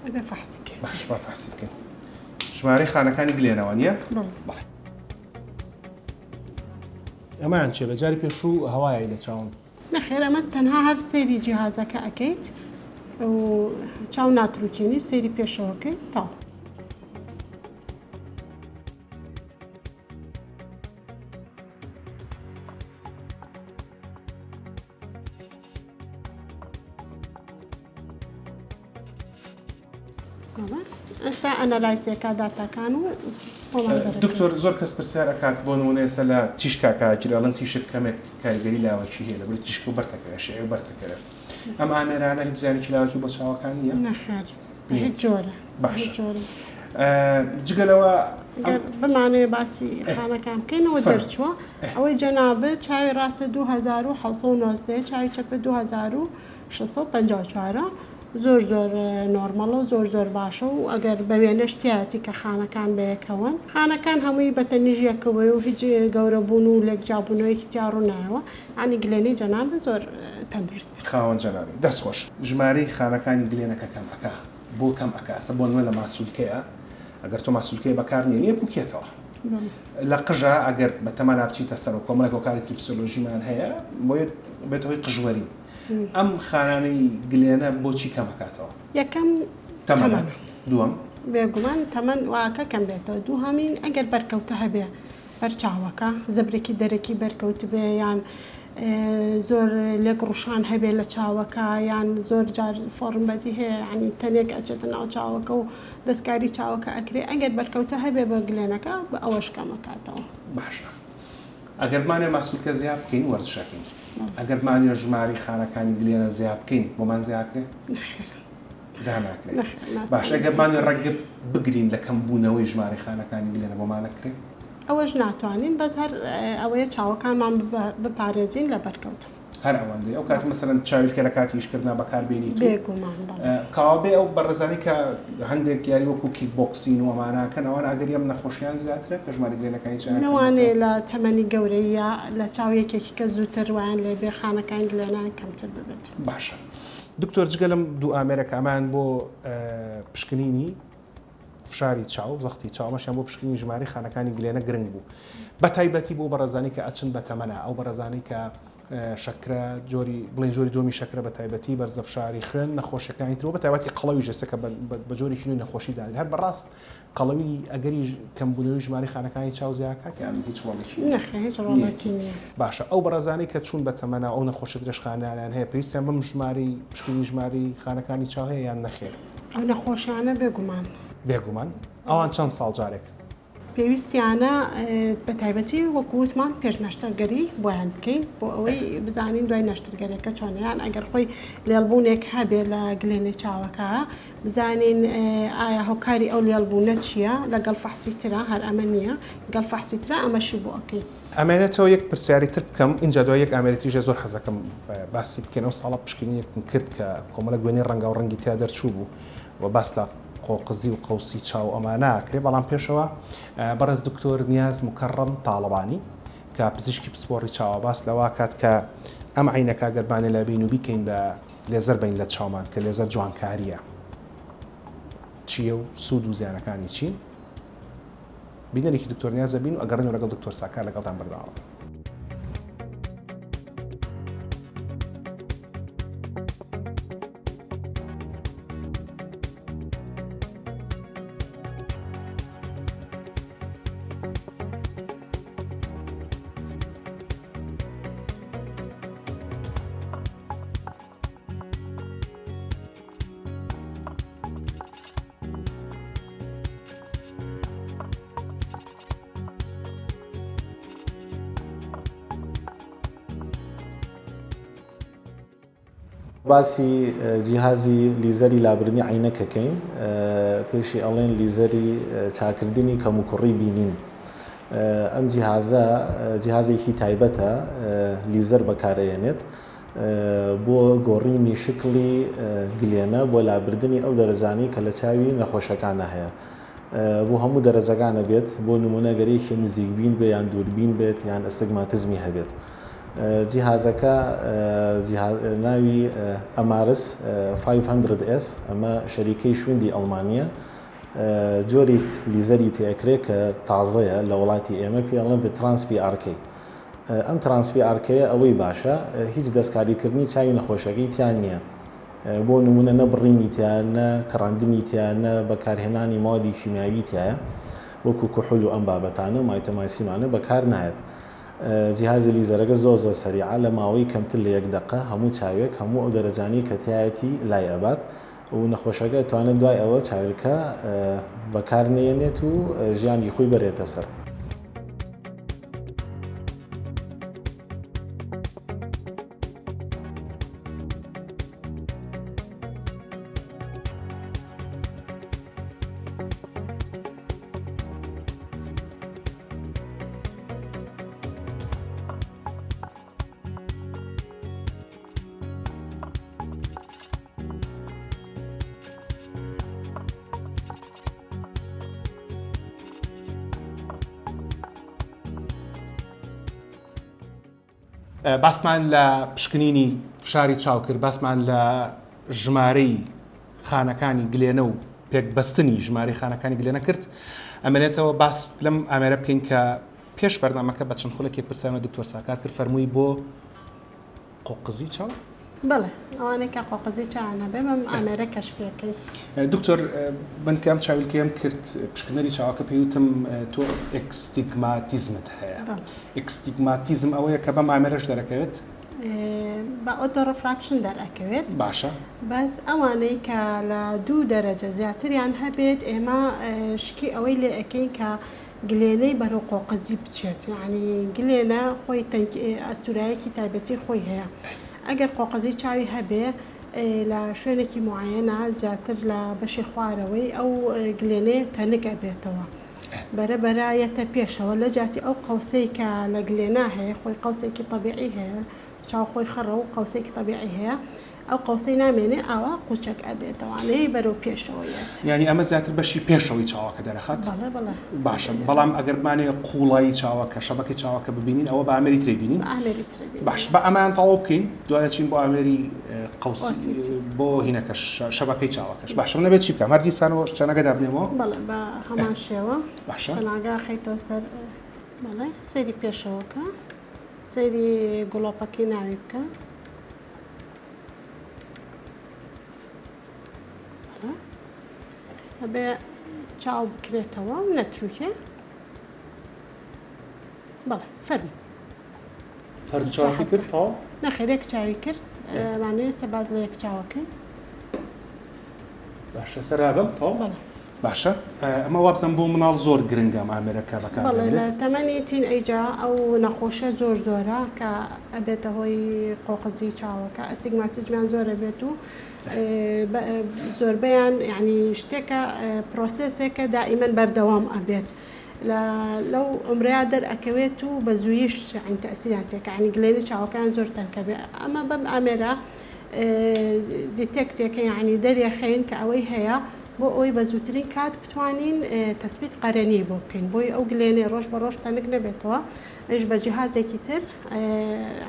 ئەبێ فەحسی بکەین. باش با فەحسی بکەین. ژمارەی خانەکانی گلێنەوە نییە؟ بەڵێ. ئەمەیان چیە لە جاری پێشوو هەوایەی لە چاوم. نەخێر ئەمە تەنها هەر سەیری جیهازەکە ئەکەیت و چاو ناتروکێنی سەیری پێشەوەکەی تەواو. ئێستا analyze ێکا داتاکان و دکتۆر زۆر کەس پرسیار ئەکات بۆ نمونە ئێستا لە تیشکا کاگیر ئەڵێن تیشک کەمێک کاریگەری لاوەکی هەیە لەبەر تیشک و بەرتەکەوێت شیعی و بەرتەکەوێت ئەم ئامێرانە هیچ زیانێکی لاوەکی بۆ چاوەکان نییە؟ نەخێر هیچ جۆرە باشە جگە لەوە گەر بمانەوێ باسی خانەکان بکەینەوە دەرچووە ئەوەی جەنابت چاوی ڕاستە 2719 چاوی چەپە 2654 زۆر زۆر نۆرمەڵە و زۆر زۆر باشە و ئەگەر بە وێنەش تیایەتی کە خانەکان بەیەکەوەن خانەکان هەمووی بە تەنیژ یەکەوەی و هیچ گەورە بوون و لێک جیابوونەوەیەکی تیا ڕوونایەوە یانی گلێنەی جەنابت زۆر تەندروستە. خاوەن جەنابی دەست خۆش. ژمارەی خانەکانی گلێنەکە کەم ئەکا بۆ کەم ئەکا ئەسە بۆ نمونە لە ماسولکەیە ئەگەر تۆ ماسولکەیە بەکار نێنی ئەپوکێتەوە لە قژە ئەگەر بەتەمانا بچیتە سەرەوە کۆمەڵێک هۆکاری تری فسۆلۆژیمان هەیە بۆیە بێتە هۆی قژوەرین ئەم خانانەی گلێنە بۆچی کەم ئەکاتەوە؟ یەکەم تەمەنە. دووەم؟ بێگومان تەمەن واکە کەم بێتەوە. دووهەمین ئەگەر بەرکەوتە هەبێ بەر چاوەکە، زەبرێکی دەرەکی بەرکەوتبێ یان زۆر لێک ڕوشان هەبێ لە چاوەکە یان زۆر جار foreign body هەیە یانی تەنێک ئەچێتە ناو چاوەکە و دەستکاری چاوەکە ئەکرێ ئەگەر بەرکەوتە هەبێ بە گلێنەکە ئەوەش کەم ئەکاتەوە. باشە. ئەگەر بمانەوێ ماسولکە زیا بکەین وەرزش ئەکەین. ئەگەر بمانەوێ ژمارەی خانەکانی گلێنە زیا بکەین بۆمان زیا ئەکرێ؟ نەخێر. زیا ناکرێ. نەخێر ناتوانین. باشە ئەگەر بمانەوێ ڕێگە بگرین لە کەم بوونەوەی ژمارەی خانەکانی گلێنە بۆمان ئەکرێ؟ ئەوەش ناتوانین بەس هەر ئەوەیە چاوەکانمان بپارێزین لە بەرکەوتن. هەر ئەوەندەی ئەو کاتی مەسەلەن چاویلکە لە کاتی ئیشکردنا بەکار بێنیت و بێگومان بەڵێ. کەوابێ ئەو بەڕێزانەی کە هەندێک یاری وەکو کیک بۆکسین و ئەمانە ئەکەن ئەوان ئەگەری ئەم نەخۆشیان زیاترە کە ژمارەی گلێنەکانی چاویان کەم لەوانەیە بێتەوە؟ لە تەمەنی گەورەییا لە چاو یەکێکی کە زووتر وایان لێ بێ خانەکانی گلێنەیان کەمتر ببێت. باشە دکتۆر جگە لەم دوو ئامێرە کە ئەمەیان بۆ پشکنینی فشاری چاو، زەختی چاو، ئەمەشیان بۆ پشکنینی ژمارەی خانەکانی گلێنە گرنگ بوو. بەتایبەتی بۆ بەڕێزانی کە ئەچن بە تەمەنا، ئەو بەڕێزانەی کە شەکرە، جۆری بڵێن جۆری دووەمی شەکرە بە تایبەتی، بەرزە فشاری خوێن، نەخۆشیەکانی تر و بە تایبەتی قەڵەویش ئێستا کە بە جۆرێکی نوێ نەخۆشی دادرێت. هەر بەڕاست قەڵەوی ئەگەری کەمبوونەوەی ژمارەی خانەکانی چاو زیاکات یان هیچ ڕۆڵێکی نییە؟ نەخێر هیچ ڕۆڵێکی نییە. باشە ئەو بەڕێزانەی کە چوون بە تەمەنا و ئەو نەخۆشیە درێژخایەنانەیان هەیە پێویستیان بەم ژمارەی پشکنینی ژمارەی خانەکانی چاو هەیە یان نەخێر؟ ئەو نەخۆشیانە بێگومان. بێگومان. ئەوان چەند ساڵ جارێک؟ پێویستیانە بە تایبەتی وەکو وتمان پێش نەشتەرگەری بۆیان بکەین بۆ ئەوەی بزانین دوای نەشتەرگەریەکە چۆنە یان ئەگەر خۆی لێڵبوونێک هەبێ لە گلێنەی چاوەکە بزانین ئایا هۆکاری ئەو لێڵبوونە چییە لەگەڵ فەحسی ترا هەر ئەمە نییە گەڵ فەحسی ترا ئەمەشی بۆ ئەکەین. ئەمێنێتەوە یەک پرسیاری تر بکەم ئینجا دوای یەک ئامێری تریش زۆر حەزەکەم باسی بکەین ئەو ساڵە پشکنینێکم کرد کە کۆمەڵێک وێنەی ڕەنگاو ڕەنگی تیا دەرچوو بوو و باس لە قۆقزی و قەوسی چاو ئەمانە ئەکرێ بەڵام پێشەوە بەڕێز دکتۆر نیاز موکەڕەم تاڵەبانی کە پزیشکی پسپۆڕی چاوە باس لەوە کات کە ئەم عەینەکە گەر بانێ لە بین و بیکەین بە لێزەر بین لە چاومان کە لێزەر جوانکاریە چییە و سوود و زیانەکانی چین؟ بینەرێکی دکتۆر نیاز دەبین و ئەگەڕێنەوە لەگەڵ دکتۆر ساکار لەگەڵتان بەردەوام ئەبین. باسی جیهازی لیزەری لابردنی عەینەک ئەکەین پێشی ئەڵێن لیزەری چاکردنی کەموکوڕی بینین ئەم جیهازە جیهازێکی تایبەتە لیزەر بەکارئەیەنێت بۆ گۆڕینی شکڵی گلێنە بۆ لابردنی ئەو دەرەجانەی کە لە چاوی نەخۆشەکانە هەیە بۆ هەموو دەرەجەکانە بێت بۆ نمونە گەر یەکێ نزیکبین بێ یان دووربین بێت یان ئەستگماتزمی هەبێت جیهازەکە ناوی ئەمارس 500S ئەمە شەریکەی شویندی ئەڵمانیە جۆریک لیزەری پێ ئەکرێ کە تازەیە لە وڵاتی ئێمە پێ ئەڵێن The Trans PRK ئەم Trans PRK یە ئەوەی باشە هیچ دەستکاریکردنی چاوی نەخۆشەکەی تیا نییە بۆ نمونە نە بڕینی تیا نە کڕاندنی تیا نە بەکارهێنانی مادی کیمیاوی تایە وەکو کحول و ئەم بابەتانە و mitomycin انە بەکار نایەت جیهازی لیزەرەکە زۆر زۆر سەریعە لە ماوەی کەمتر لە یەک دەقە هەموو چاوێک هەموو ئەو دەرەجانەی کە تیایەتی لای ئەبات و نەخۆشەکە ئەتوانێت دوای ئەوە چاویلکە بەکار نەیەنێت و ژیانی خۆی بەرێتە سەر. باسمان لە پشکنینی فشاری چاو کرد، باسمان لە ژمارەی خانەکانی گلێنە و پێکبەستنی ژمارەی خانەکانی گلێنە کرد. ئەمێنێتەوە باس لەم ئامێرە بکەین کە پێش بەرنامەکە بە چەند خولەکێک پرسیارمە دکتۆر ساکار کرد، فەرمووی بۆ قۆقزی چاو؟ بەڵێ ئەوانەی کە قۆقزی چاویان هەبێ بەم ئامێرە کەشفی ئەکەین. دکتۆر من کە ئەم چاویلکەیەم کرد پشکنەری چاوەکە پێی وتم تۆ ئەستیگماتیزمت هەیە. ئەستیگماتیزم ئەوەیە کە بەم ئامێرەش دەرەکەوێت؟ بە auto refraction دەرئەکەوێت. باشە. بەس ئەوانەی کە لە دوو دەرەجە زیاتریان هەبێت ئێمە شکی ئەوەی لێ ئەکەین کە. گلێنەی بەرەو قۆقزی بچێت یانی گلێنە خۆی تەنک ئەستورایەکی تایبەتی خۆی هەیە ئەگەر قۆقزی چاوی هەبێ لە شوێنێکی معەیەنە زیاتر لە بەشی خوارەوەی ئەو گلێنەیە تەنک ئەبێتەوە بەرە بەرە یەتە پێشەوە لە جیاتی ئەو قەوسەی کە لە گلێنا هەیە خۆی قەوسێکی تەبیعی هەیە چاو خۆی خڕە و قەوسێکی تەبیعی هەیە ئەو قەوسەی نامێنێ ئاوا قوچەک ئەبێتەوانەیە بەرەو پێشەوە یەت. یانی ئەمە زیاتر بەشی پێشەوەی چاوەکە دەرەخات؟ بەڵێ بەڵێ. باشە بەڵام ئەگەر بمانەوێ قوڵایی چاوەکە شەبەکەی چاوەکە ببینین ئەوە بە ئامێری ترەی بینین؟ بە ئامێری ترەی بینین. باش با ئەمەیان تەواو بکەین دوای ئەچین بۆ ئامێری قەوسی بۆ هینەکەش شەبەکەی چاوەکەش. باشە من ئەبێ چی بکەم هەر دیسانەوە چەنەگە دابنێمەوە؟ بەڵێ بە هەمان شێوە. باشە. چەناگە ئەخەیتەوە سەر بەڵێ سەیری پێشەوە کە سەیری گڵۆپەکەی ناوی بکە. ئەبێ چاو بکرێتەوە و نەتروکێ بەڵێ فەرموو هەر چاوی کرد تەواو نەخێر یەک چاوی کرد مانەیە سەباز لە یەک چاوەکەی باشە سەرابم تەواو بەڵێ باشە ئەمە وابزانم بۆ مناڵ زۆر گرنگە ئەم ئامێرە کە بەکار بەڵێ لە دەهێنرێت. تەمەنی teen age ا ئەو نەخۆشە زۆر زۆرە کە ئەبێتە هۆی قۆقزی چاوەکە ئەستیگماتیزمیان زۆر ئەبێت و زۆربەیان یعنی شتێکە پرۆسێسێکە دائیمەن بەردەوام ئەبێت لە لەو عمرەیا دەرئەکەوێت و بە زوویش یعنی تەئسیریان تێکە یعنی گلێنی چاوەکەیان زۆر تەنکە بێ ئەمە بەم ئامێرە detect ێکە یعنی دەریەخەین کە ئەوەی هەیە بۆ ئەوەی بە زووترین کات بتوانین تەسبیت قەرەنی بۆ بکەین بۆی ئەو گلێنەی ڕۆژ بە ڕۆژ تەنک نەبێتەوە ئەویش بە جیهازێکی تر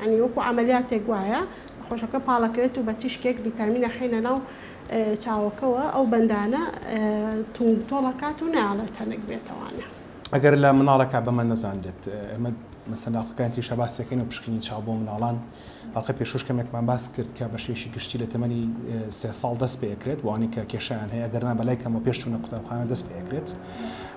یعنی وەکو عەمەلیاتێک وایە نەخۆشەکە پاڵەکەوێت و بە تیشکێک ڤیتامین ئەخەینە ناو چاوەکەوە ئەو بەندانە توند تۆڵەکات و نایەڵێت تەنک بێتەوانە. ئەگەر لە مناڵەکە بەمە نەزانرێت ئێمە مەسەلەن ئەڵقەکانی تریشا باسی ئەکەین و پشکنینی چاو بۆ مناڵان ئەڵقەی پێشووش کەمێکمان باس کرد کە بە شێوەیەکی گشتی لە تەمەنی سێ ساڵ دەست پێ ئەکرێت بۆ ئەوانەی کە کێشەیان هەیە ئەگەر نا بەلای کەمەوە پێش چوونە قوتابخانە دەست پێ ئەکرێت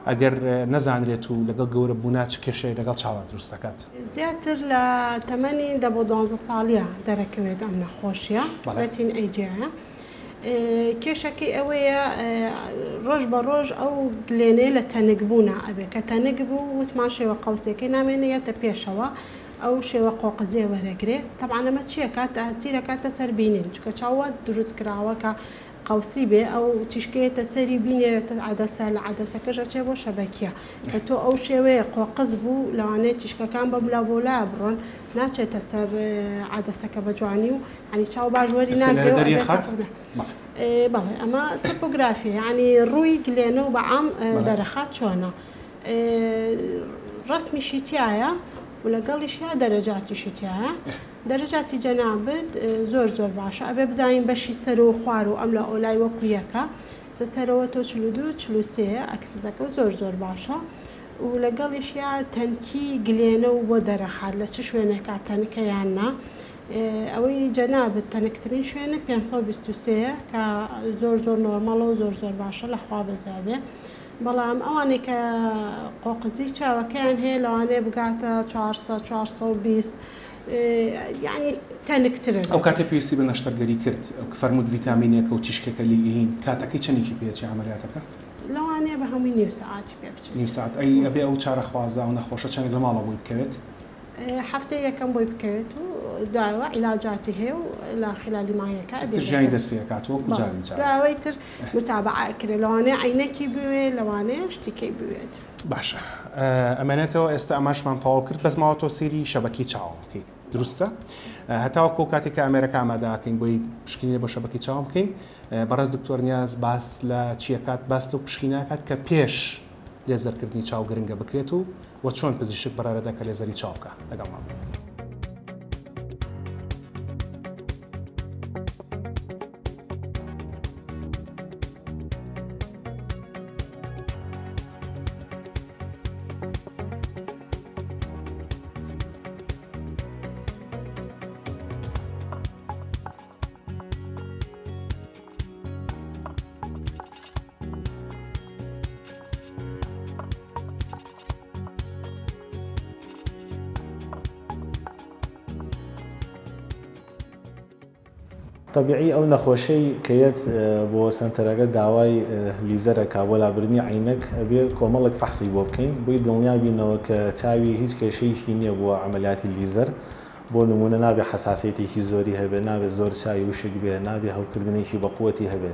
ئەگەر نەزانرێت و لەگەڵ گەورە بوونا چ کێشەیەک لەگەڵ چاوا دروست دەکات؟ زیاتر لە تەمەنی دە بۆ دوانزە ساڵیە دەرەکەوێت ئەم نەخۆشیە بەڵێ. لە teen age ە کێشەکەی ئەوەیە ڕۆژ بە ڕۆژ ئەو گلێنەیە لە تەنک بوونا ئەبێ کە تەنک بوو وتمان شێوە قەوسێکەی نامێنێ یەتە پێشەوە ئەو شێوە قۆقزێ وەرەگرێ تەبعەن ئەمە چیەکات تاسیرەکاتە سەر بینین چونکە چاو وا دروست کراوە کە قەوسی بێ ئەو تیشکەیەتە سەری بینێرێتە عەدەسە لە عەدەسەکەش ئەچێ بۆ شەبەکیە کە تۆ ئەو شێوەیە قۆقز بوو لەوانەیە تیشکەکان بەملا بۆ لا بڕۆن ناچێتە سەر عەدەسەکە بە جوانی و یانی چاو باش وەری ئێستا ناگرێ لێرە و دەری ئەبێتە ئەخات قورنە. بەڵێ. بەڵێ ئەمە تۆپۆگرافیە یانی ڕووی گلێنە و بە عام بەڵێ. دەرەخات چۆنە ڕەسمیشی تیایە و لەگەڵیشیا دەرەجاتیشی تیایە دەرەجاتی جەنابت زۆر زۆر باشە ئەبێ بزانین بەشی سەرۆ و خوار و ئەملا ئەولای وەکو یەکە سە سەرەوە تۆ 42 43 axis ەکە زۆر زۆر باشە و لەگەڵیشیا تەنکی گلێنە و بۆ دەرەخات لە چ شوێنێکا تەنکە یان نا ئەوەی جەنابت تەنکترین شوێنە 523 کە زۆر زۆر نۆرمەڵە و زۆر زۆر باشە لە خوا بەزیابێ بەڵام ئەوانەی کە قۆقزی چاوەکەیان هەیە لەوانەیە بگاتە 400 420 یانی تەنکترە. ئەو کاتەی پێویستی بە نەشتەرگەری کرد فەرمووت ڤیتامینێکە و تیشکێکە لی ئیین کاتەکەی چەنێکی پێ ئەچێ عەمەلیاتەکە؟ لەوانەیە بە هەمووی نیو سەعاتی پێ بچێت. نیو سەعات ئەی ئەبێ ئەو چارەخوازە ئەو نەخۆشە چەنێک لە ماڵەوە بۆی بکەوێت؟ هەفتەی یەکەم بۆی بکەوێت و دوایەوە عیلاجاتی هەیە و لە خلالی مانگێکا ئەبێ تر ژیانی دەست پێ ئەکات وەکو جاری جاران. دوایەوەی تر متابعە ئەکرێ لەوانەیە عەینەکی بوێ لەوانەیە شتیکەی بوێت. باشە ئەمێنێتەوە ئێستا ئەمەشمان تەواو کرد بەس ماوە تۆ سەیری شەبەکەی چاوم بکەیت دروستە هەتاوەکو کاتێک کە ئامێرەکە ئامادە ئەکەین بۆی پشکنینە بۆ شەبەکەی چاوم بکەین بەڕێز دکتۆر نیاز باس لە چیەکات باس لەو پشکیناکات کە پێش لێزەرکردنی چاو گرنگە بکرێت و وە چۆن پزیشک بڕیارەدا کە لێزەری چاو بکا لەگەڵمان بن. تەبیعی ئەو نەخۆشەی کە یەت بۆ سەنتەرەکە داوای لیزەر ئەکا بۆ لابردنی عەینەک ئەبێ کۆمەڵێک فەحسی بۆ بکەین بۆی دڵنیا بینەوە کە چاوی هیچ کێشەیەکی نیە بۆ عەمەلیاتی لیزەر بۆ نمونە نابێ حەساسیەتێکی زۆری هەبێ نابێ زۆر چاوی وشک بێ نابێ هەوکردنێکی بەقوەتی هەبێ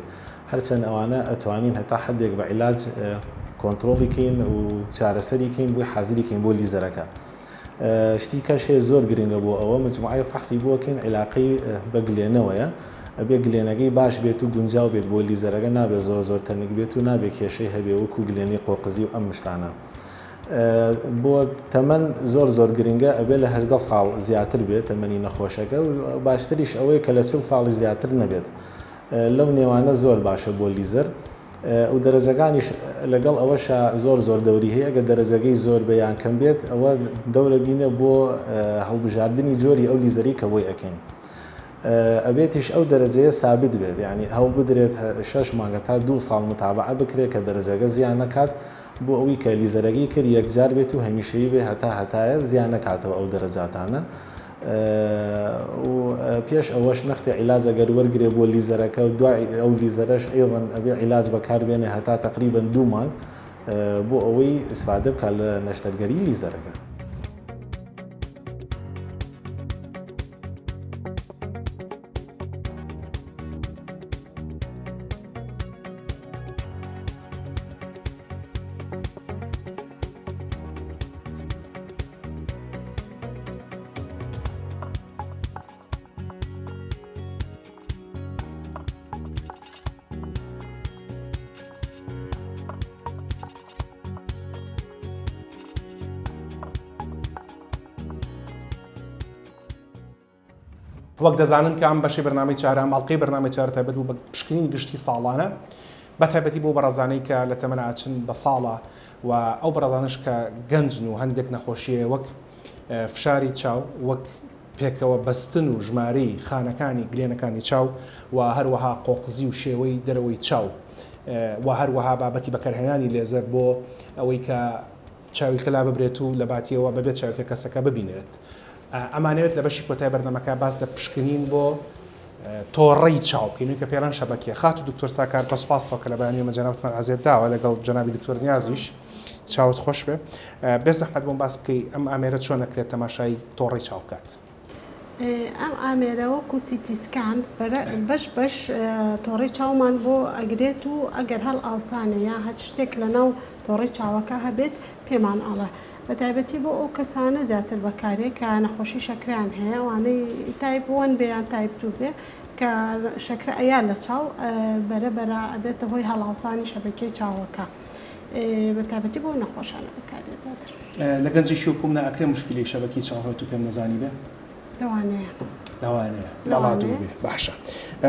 هەرچەند ئەوانە ئەتوانین هەتا حەدێک بە عیلاج کۆنترۆڵی کەین و چارەسەری کەین بۆی حازری کەین بۆ لیزەرەکە. شتی کەش هەیە زۆر گرنگە بۆ ئەوە مجموعەی فەحسی بۆ کەین عیلاقەی بە گلێنەوەیە ئەبێ گلێنەکەی باش بێت و گونجاو بێت بۆ لیزەرەکە نابێت زۆر زۆر تەنک بێت و نابێت کێشەی هەبێ وەکو گلێنەی قۆقزی و ئەم مشتانە بۆ تەمەن زۆر زۆر گرنگە ئەبێ لە 18 ساڵ زیاتر بێت تەمەنی نەخۆشەکە و باشتریش ئەوەیە کە لە 40 ساڵی زیاتر نەبێت لەو نێوانە زۆر باشە بۆ لیزەر و دەرەجەکانیش لەگەڵ ئەوەشا زۆر زۆر دەوری هەیە ئەگەر دەرەجەکەی زۆر بێ یان کەم بێت ئەوە دەورە بینە بۆ هەڵبژاردنی جۆری ئەو لیزەری کە بۆی ئەکەین ئەبێتیش ئەو دەرەجەیە سابت بێت یعنی هەوڵ بدرێت شەش مانگە تا دوو ساڵ متابعە بکرێت کە دەرەجەکە زیان نەکات بۆ ئەوی کە لیزەرەکەی کرد یەکجار بێت و هەمیشەیی بێ هەتا هەتایە زیان نەکاتەوە ئەو دەرەجاتانە و پێش ئەوەش نەختێ عیلاج ئەگەر وەرگرێ بۆ لیزەرەکە و دوای ئەو لیزەرەش ئەیضەن ئەبێ عیلاج بەکار بێنێ هەتا تەقریبەن دوو مانگ بۆ ئەوەی ئیسفادە بکات لە نەشتەرگەری لیزەرەکە. وەک دەزانن کە ئەم بەشی بەرنامەی چارە ئەم ئەڵقەی بەرنامەی چارە تایبەت بوو بە پشکنینی گشتی ساڵانە بە تایبەتی بۆ بەڕێزانەی کە لە تەمەنا ئەچن بە ساڵە و ئەو بەڕێزانەش کە گەنجن و هەندێک نەخۆشیە وەک فشاری چاو وەک پێکەوە بەستن و ژمارەی خانەکانی گلێنەکانی چاو و هەروەها قۆقزی و شێوەی دەرەوەی چاو و هەروەها بابەتی بەکارهێنانی لێزەر بۆ ئەوەی کە چاویلکە لاببرێت و لەباتیەوە بەبێ چاویلکە کەسەکە ببینرێت. ئەمانەوێت لە بەشی کۆتای بەرنامەکە باس لە پشکنین بۆ تۆڕەی چاو بکەین کە پێڵەن شەبەکیە. خاتوو دکتۆر ساکار بە سوپاسەوە کە لە بەیانی ئێمە جەنابتمان ئازیەت داوە لەگەڵ جەنابی دکتۆر نیازیش چاوت خۆش بێ. بێ زەحمەت بۆم باس بکەی ئەم ئامێرە چۆن ئەکرێت تەماشای تۆڕەی چاو بکات؟ ئەم ئامێرە وەکو CT scan بەش بەش تۆڕەی چاومان بۆ ئەگرێت و ئەگەر هەڵئاوسانێ یا هەچ شتێک لەناو تۆڕەی چاوەکە هەبێت پێمان ئەڵێ. بەتایبەتی بۆ ئەو کەسانە زیاتر بەکارێ کە نەخۆشی شەکرەیان هەیە ئەوانەی type one بێ یان type two بێ کە شەکرە ئەیا لە چاو بەرە بەرە ئەبێتە هۆی هەڵاوسانی شەبەکیەی چاوەکە بەتایبەتی بۆ نەخۆشانە بەکارێ زیاتر. لە گەنجێکی وەکوم نا ئەکرێ موشکیلەی شەبەکی چاو هەبێت و پێم نەزانی بێ؟ لەوانەیە. لەوانەیە بەڵا دوور بێ باشە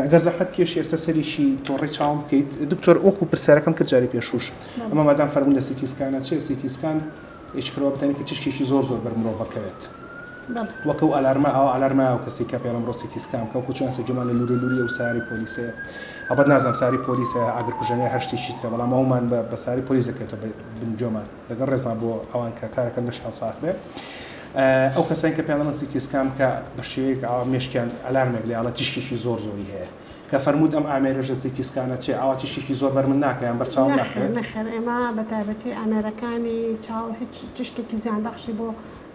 ئەگەر زەحمەت بکێشی ئێستا سەرێکی تۆڕەی چاوم بکەیت دکتۆر وەکو پرسیارەکەم کرد جاری پێشووش ئەمە مادام فەرموون لە CT scan ە چیە CT scan یەکێکەوە بتانی کە تیشکێکی زۆر زۆر بەر مرۆڤەکەوێت وەک ئەو ئالارمە ئەو ئالارمە ئەو کەسی کە پێڵم ڕۆ CT scan بکە وەکو چۆن سەجمان لە لوورە لووری ئەو ساری پۆلیسەیە ئەڵبەت نازانم ساری پۆلیسە ئاگرکوژێنەوەی هەر شتێکی ترە بەڵام ئەومان بە ساری پۆلیس دەکەوێتە بن گوێمان لەگەڵ ڕێزمان بۆ ئەوان کە کارەکەن لەشیان ساخ بێ ئەو کەسانی کە پێیان دەڵێن CT scan بکە بە شێوەیەک ئاوا مێشکیان ئەلارمێک لێ ئەڵێ تیشکێکی زۆر زۆری هەیە کە فەرمووت ئەم ئامێرەش لە CT scan ە چێ ئاوا تیشکێکی زۆر بەر من ناکە یان بەر چاوم ناکەوێت؟ نەخێر نەخێر ئێمە بە تایبەتی ئامێرەکانی چاو هیچ تیشکێکی زیانبەخشی بۆ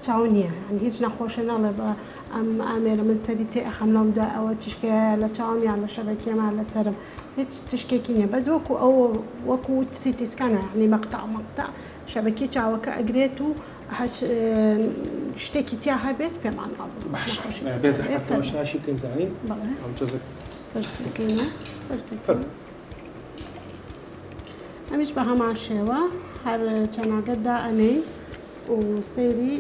چاو نییە یانی هیچ نەخۆشێ نەڵێ بە ئەم ئامێرە من سەری تێ ئەخەم لەم دوای ئەوە تیشکەیە لە چاوم یان لە شەبەکیەما لەسەرم هیچ تیشکێکی نییە بەس وەکو ئەو وەکو CT scan یانی مەقتەع مەقتەع شەبەکی چاوەکە ئەگرێت و هەچ شتێکی تیا هەبێت پێمان ئەڵێ. باشە بێ زەحمەت تەماشاشی بکەین زانین بەڵێ ئەم تۆزێک بەرزی بکەینەوە بەرزی بکەینەوە. ئەمیش بە هەمان شێوە هەر چەناگە دائەنێی و سەیری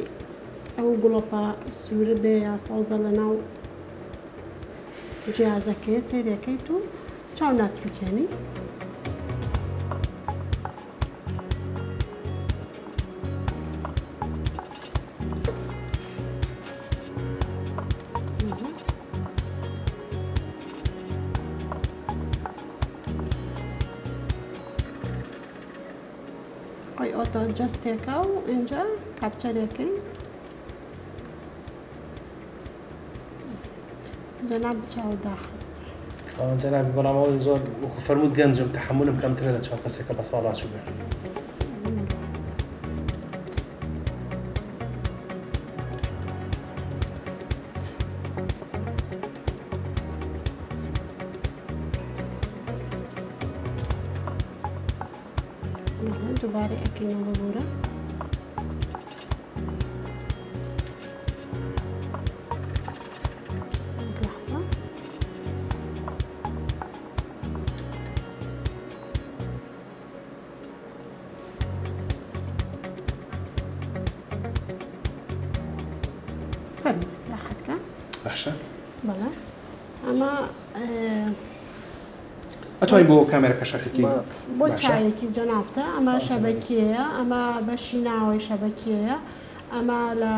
ئەو گڵۆپە سوورە بێ یا سەوزە لەناو جیازەکەیە سەیرەکەیت و چاو ناتروکێنی. خۆی auto adjust ێکە و ئینجا capture ێکەی جەناب چاو داخست. جەنابی بەڵام ئەوە زۆر وەکو فەرمووت گەنجم تەحەمولم کەمترە لە چاو کەسێک کە بەساڵاچوو بێ. دووبارە ئەکەینەوە ببورە. فەرموو ئیسراحەت کە. باشە. بەڵێ ئەمە ئەتوانی بۆ کامێرەکە شەرحی بۆ چاوێکی جەنابتە ئەمە شەبەکیەیە ئەمە بەشی ناوەی شەبەکیەیە ئەمە لە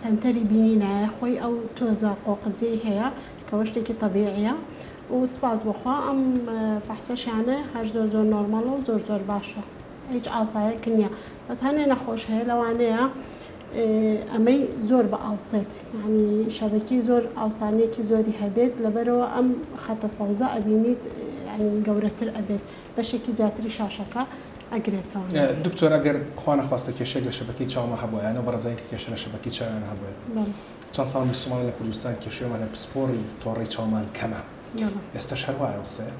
سەنتەری بینینایە خۆی ئەو تۆزە قۆقزیەی هەیە کەوە شتێکی تەبیعیە و سوپاس بۆ خوا ئەم فەحسەشیانە هەر زۆر زۆر نۆرمەڵە و زۆر زۆر باشە هیچ ئاسایەک نییە بەس هەنێ نەخۆش هەیە لەوانەیە ئەمەی زۆر بە ئاوسێت یعنی شەبەکی زۆر ئاوسانێکی زۆری هەبێت لەبەرەوە ئەم خەتە سەوزە ئەبینیت یعنی گەورەتر ئەبێت بەشێکی زیاتری شاشەکە ئەگرێتەوە. دکتۆر ئەگەر خوا نەخواستە کێشەیەک لە شەبەکەی چاوما هەبوایە یان ئەو بەڕێزانی کە کێشە لە شەبەکەی چاویان هەبوایە چەند ساڵ بیستومانە لە کوردستان کێشەیەمان هەیە پسپۆڕی تۆڕەی چاومان کەمە ئێستەش هەر وایە ئەو قسەیە؟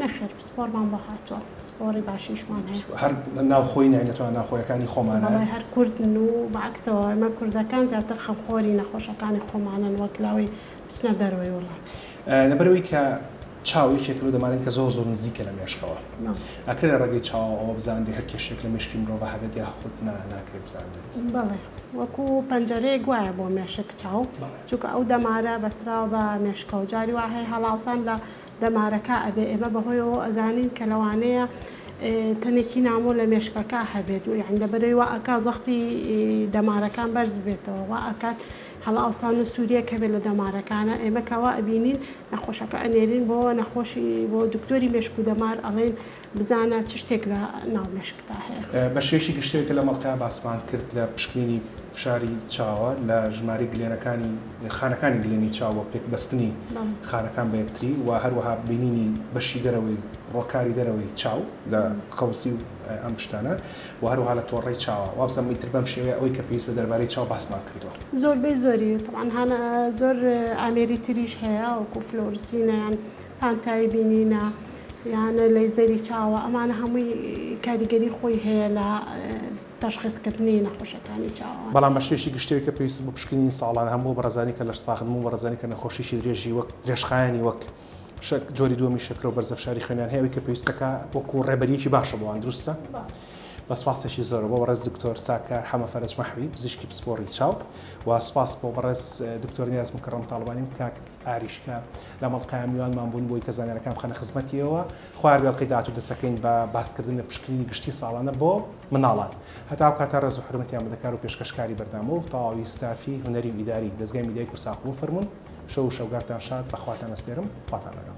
نەخێر پسپۆڕمان بۆ هاتووە پسپۆڕی باشیشمان هەیە. هەر ناوخۆی نین لە توانا ناوخۆیەکانی خۆمانە؟ بەڵێ هەر کوردن و بەعەکسەوە ئێمە کوردەکان زیاتر خەمخۆری نەخۆشەکانی خۆمانن وەک لەوەی بچنە دەرەوەی وڵات. لەبەرئەوەی کە چاو یەکێکە لەو دەمارانەی کە زۆر زۆر نزیکە لە مێشکەوە. ئەکرێ لە ڕێگەی چاوەوە ئەوە بزانرێ هەر کێشەیەک لە مێشکی مرۆڤا هەبێت یاخود نا ناکرێ بزانرێت؟ بەڵێ وەکو پەنجەرەیەک وایە بۆ مێشک چاو چونکە ئەو دەمارە بەسراوە بە مێشکەوە جاری وا هەیە هەڵاوسان لە دەمارەکە ئەبێ ئێمە بەهۆیەوە ئەزانین کە لەوانەیە تەنێکی نامۆ لە مێشکەکە هەبێت و یانی لەبەرەوەی وا ئەکا زەختی دەمارەکان بەرز بێتەوە وا ئەکات هەڵئاوسان و سووریەک هەبێت لە دەمارەکانە ئێمە کەوا ئەبینین نەخۆشەکە ئەنێرین بۆ نەخۆشی بۆ دکتۆری مێشک و دەمار ئەڵێین بزانە چ شتێک لە ناو مێشکتا هەیە. بە شێوەیەکی گشتی ئەوەی کە لەم ئەڵقەیا باسمان کرد لە پشکنینی فشاری چاوە لە ژمارەی گلێنەکانی خانەکانی گلێنی چاو و پێکبەستنی خانەکان بە یەکتری و هەروەها بینینی بەشی دەرەوەی ڕۆکاری دەرەوەی چاو لە قەوسی و ئەم شتانە و هەروەها لە تۆڕەی چاوە وابزانم ئیتر بەم شێوەیە ئەوەی کە پێویست بە دەربارەی چاو باسمان کردووە. زۆربەی زۆری تەبعەن هەنە زۆر ئامێری تریش هەیە وەکو فلۆرسینە یان پانتایی بینینە یان لەیزەری چاوە ئەمانە هەمووی کاریگەری خۆی هەیە لە تەشخیص کردنی نەخۆشەکانی چاوەوان. بەڵام بە شێوەیەکی گشتی ئەوەی کە پێویستە بۆ پشکنینی ساڵانە هەم بۆ بەڕێزانی کە لەشساغن بۆ بەڕێزانی کە نەخۆشیی درێژی وەک درێژخایەنی وەک شەک جۆری دووەمی شەکرە و بەرزە فشاری خوێنیان هەیە ئەوەی کە پێویستەکە وەکو ڕێبەریەکی باشە بۆ وان دروستە؟ بە سوپاسێکی زۆرەوە بۆ بەڕێز دکتۆر ساکار حەمە فەرەج مەحوی پزیشکی پسپۆڕی چاو و سوپاس بۆ بەڕێز دکتۆر نیاز مکەڕەم تاڵەبانی و کاک ئاریش کە لە مەڵقەیا میوانمان بوون بۆی کە زانیارەکان بخەنە خزمەتیەوە خوار بێڵقی داهاتوو دەسەکەین بە باسکردن لە پشکنینی گشتی ساڵانە بۆ مناڵان هەتا ئەو کاتە ڕێز و حورمەتی ئامادەکار و پێشکەشکاری بەرنامە و تەواوی ستافی هونەری و ئیداری دەزگای میدیای کورساقڵ و فەرموون شەو و شەوگارتان شاد بە خواتان ئەسپێرم خواتان لەگەڵ.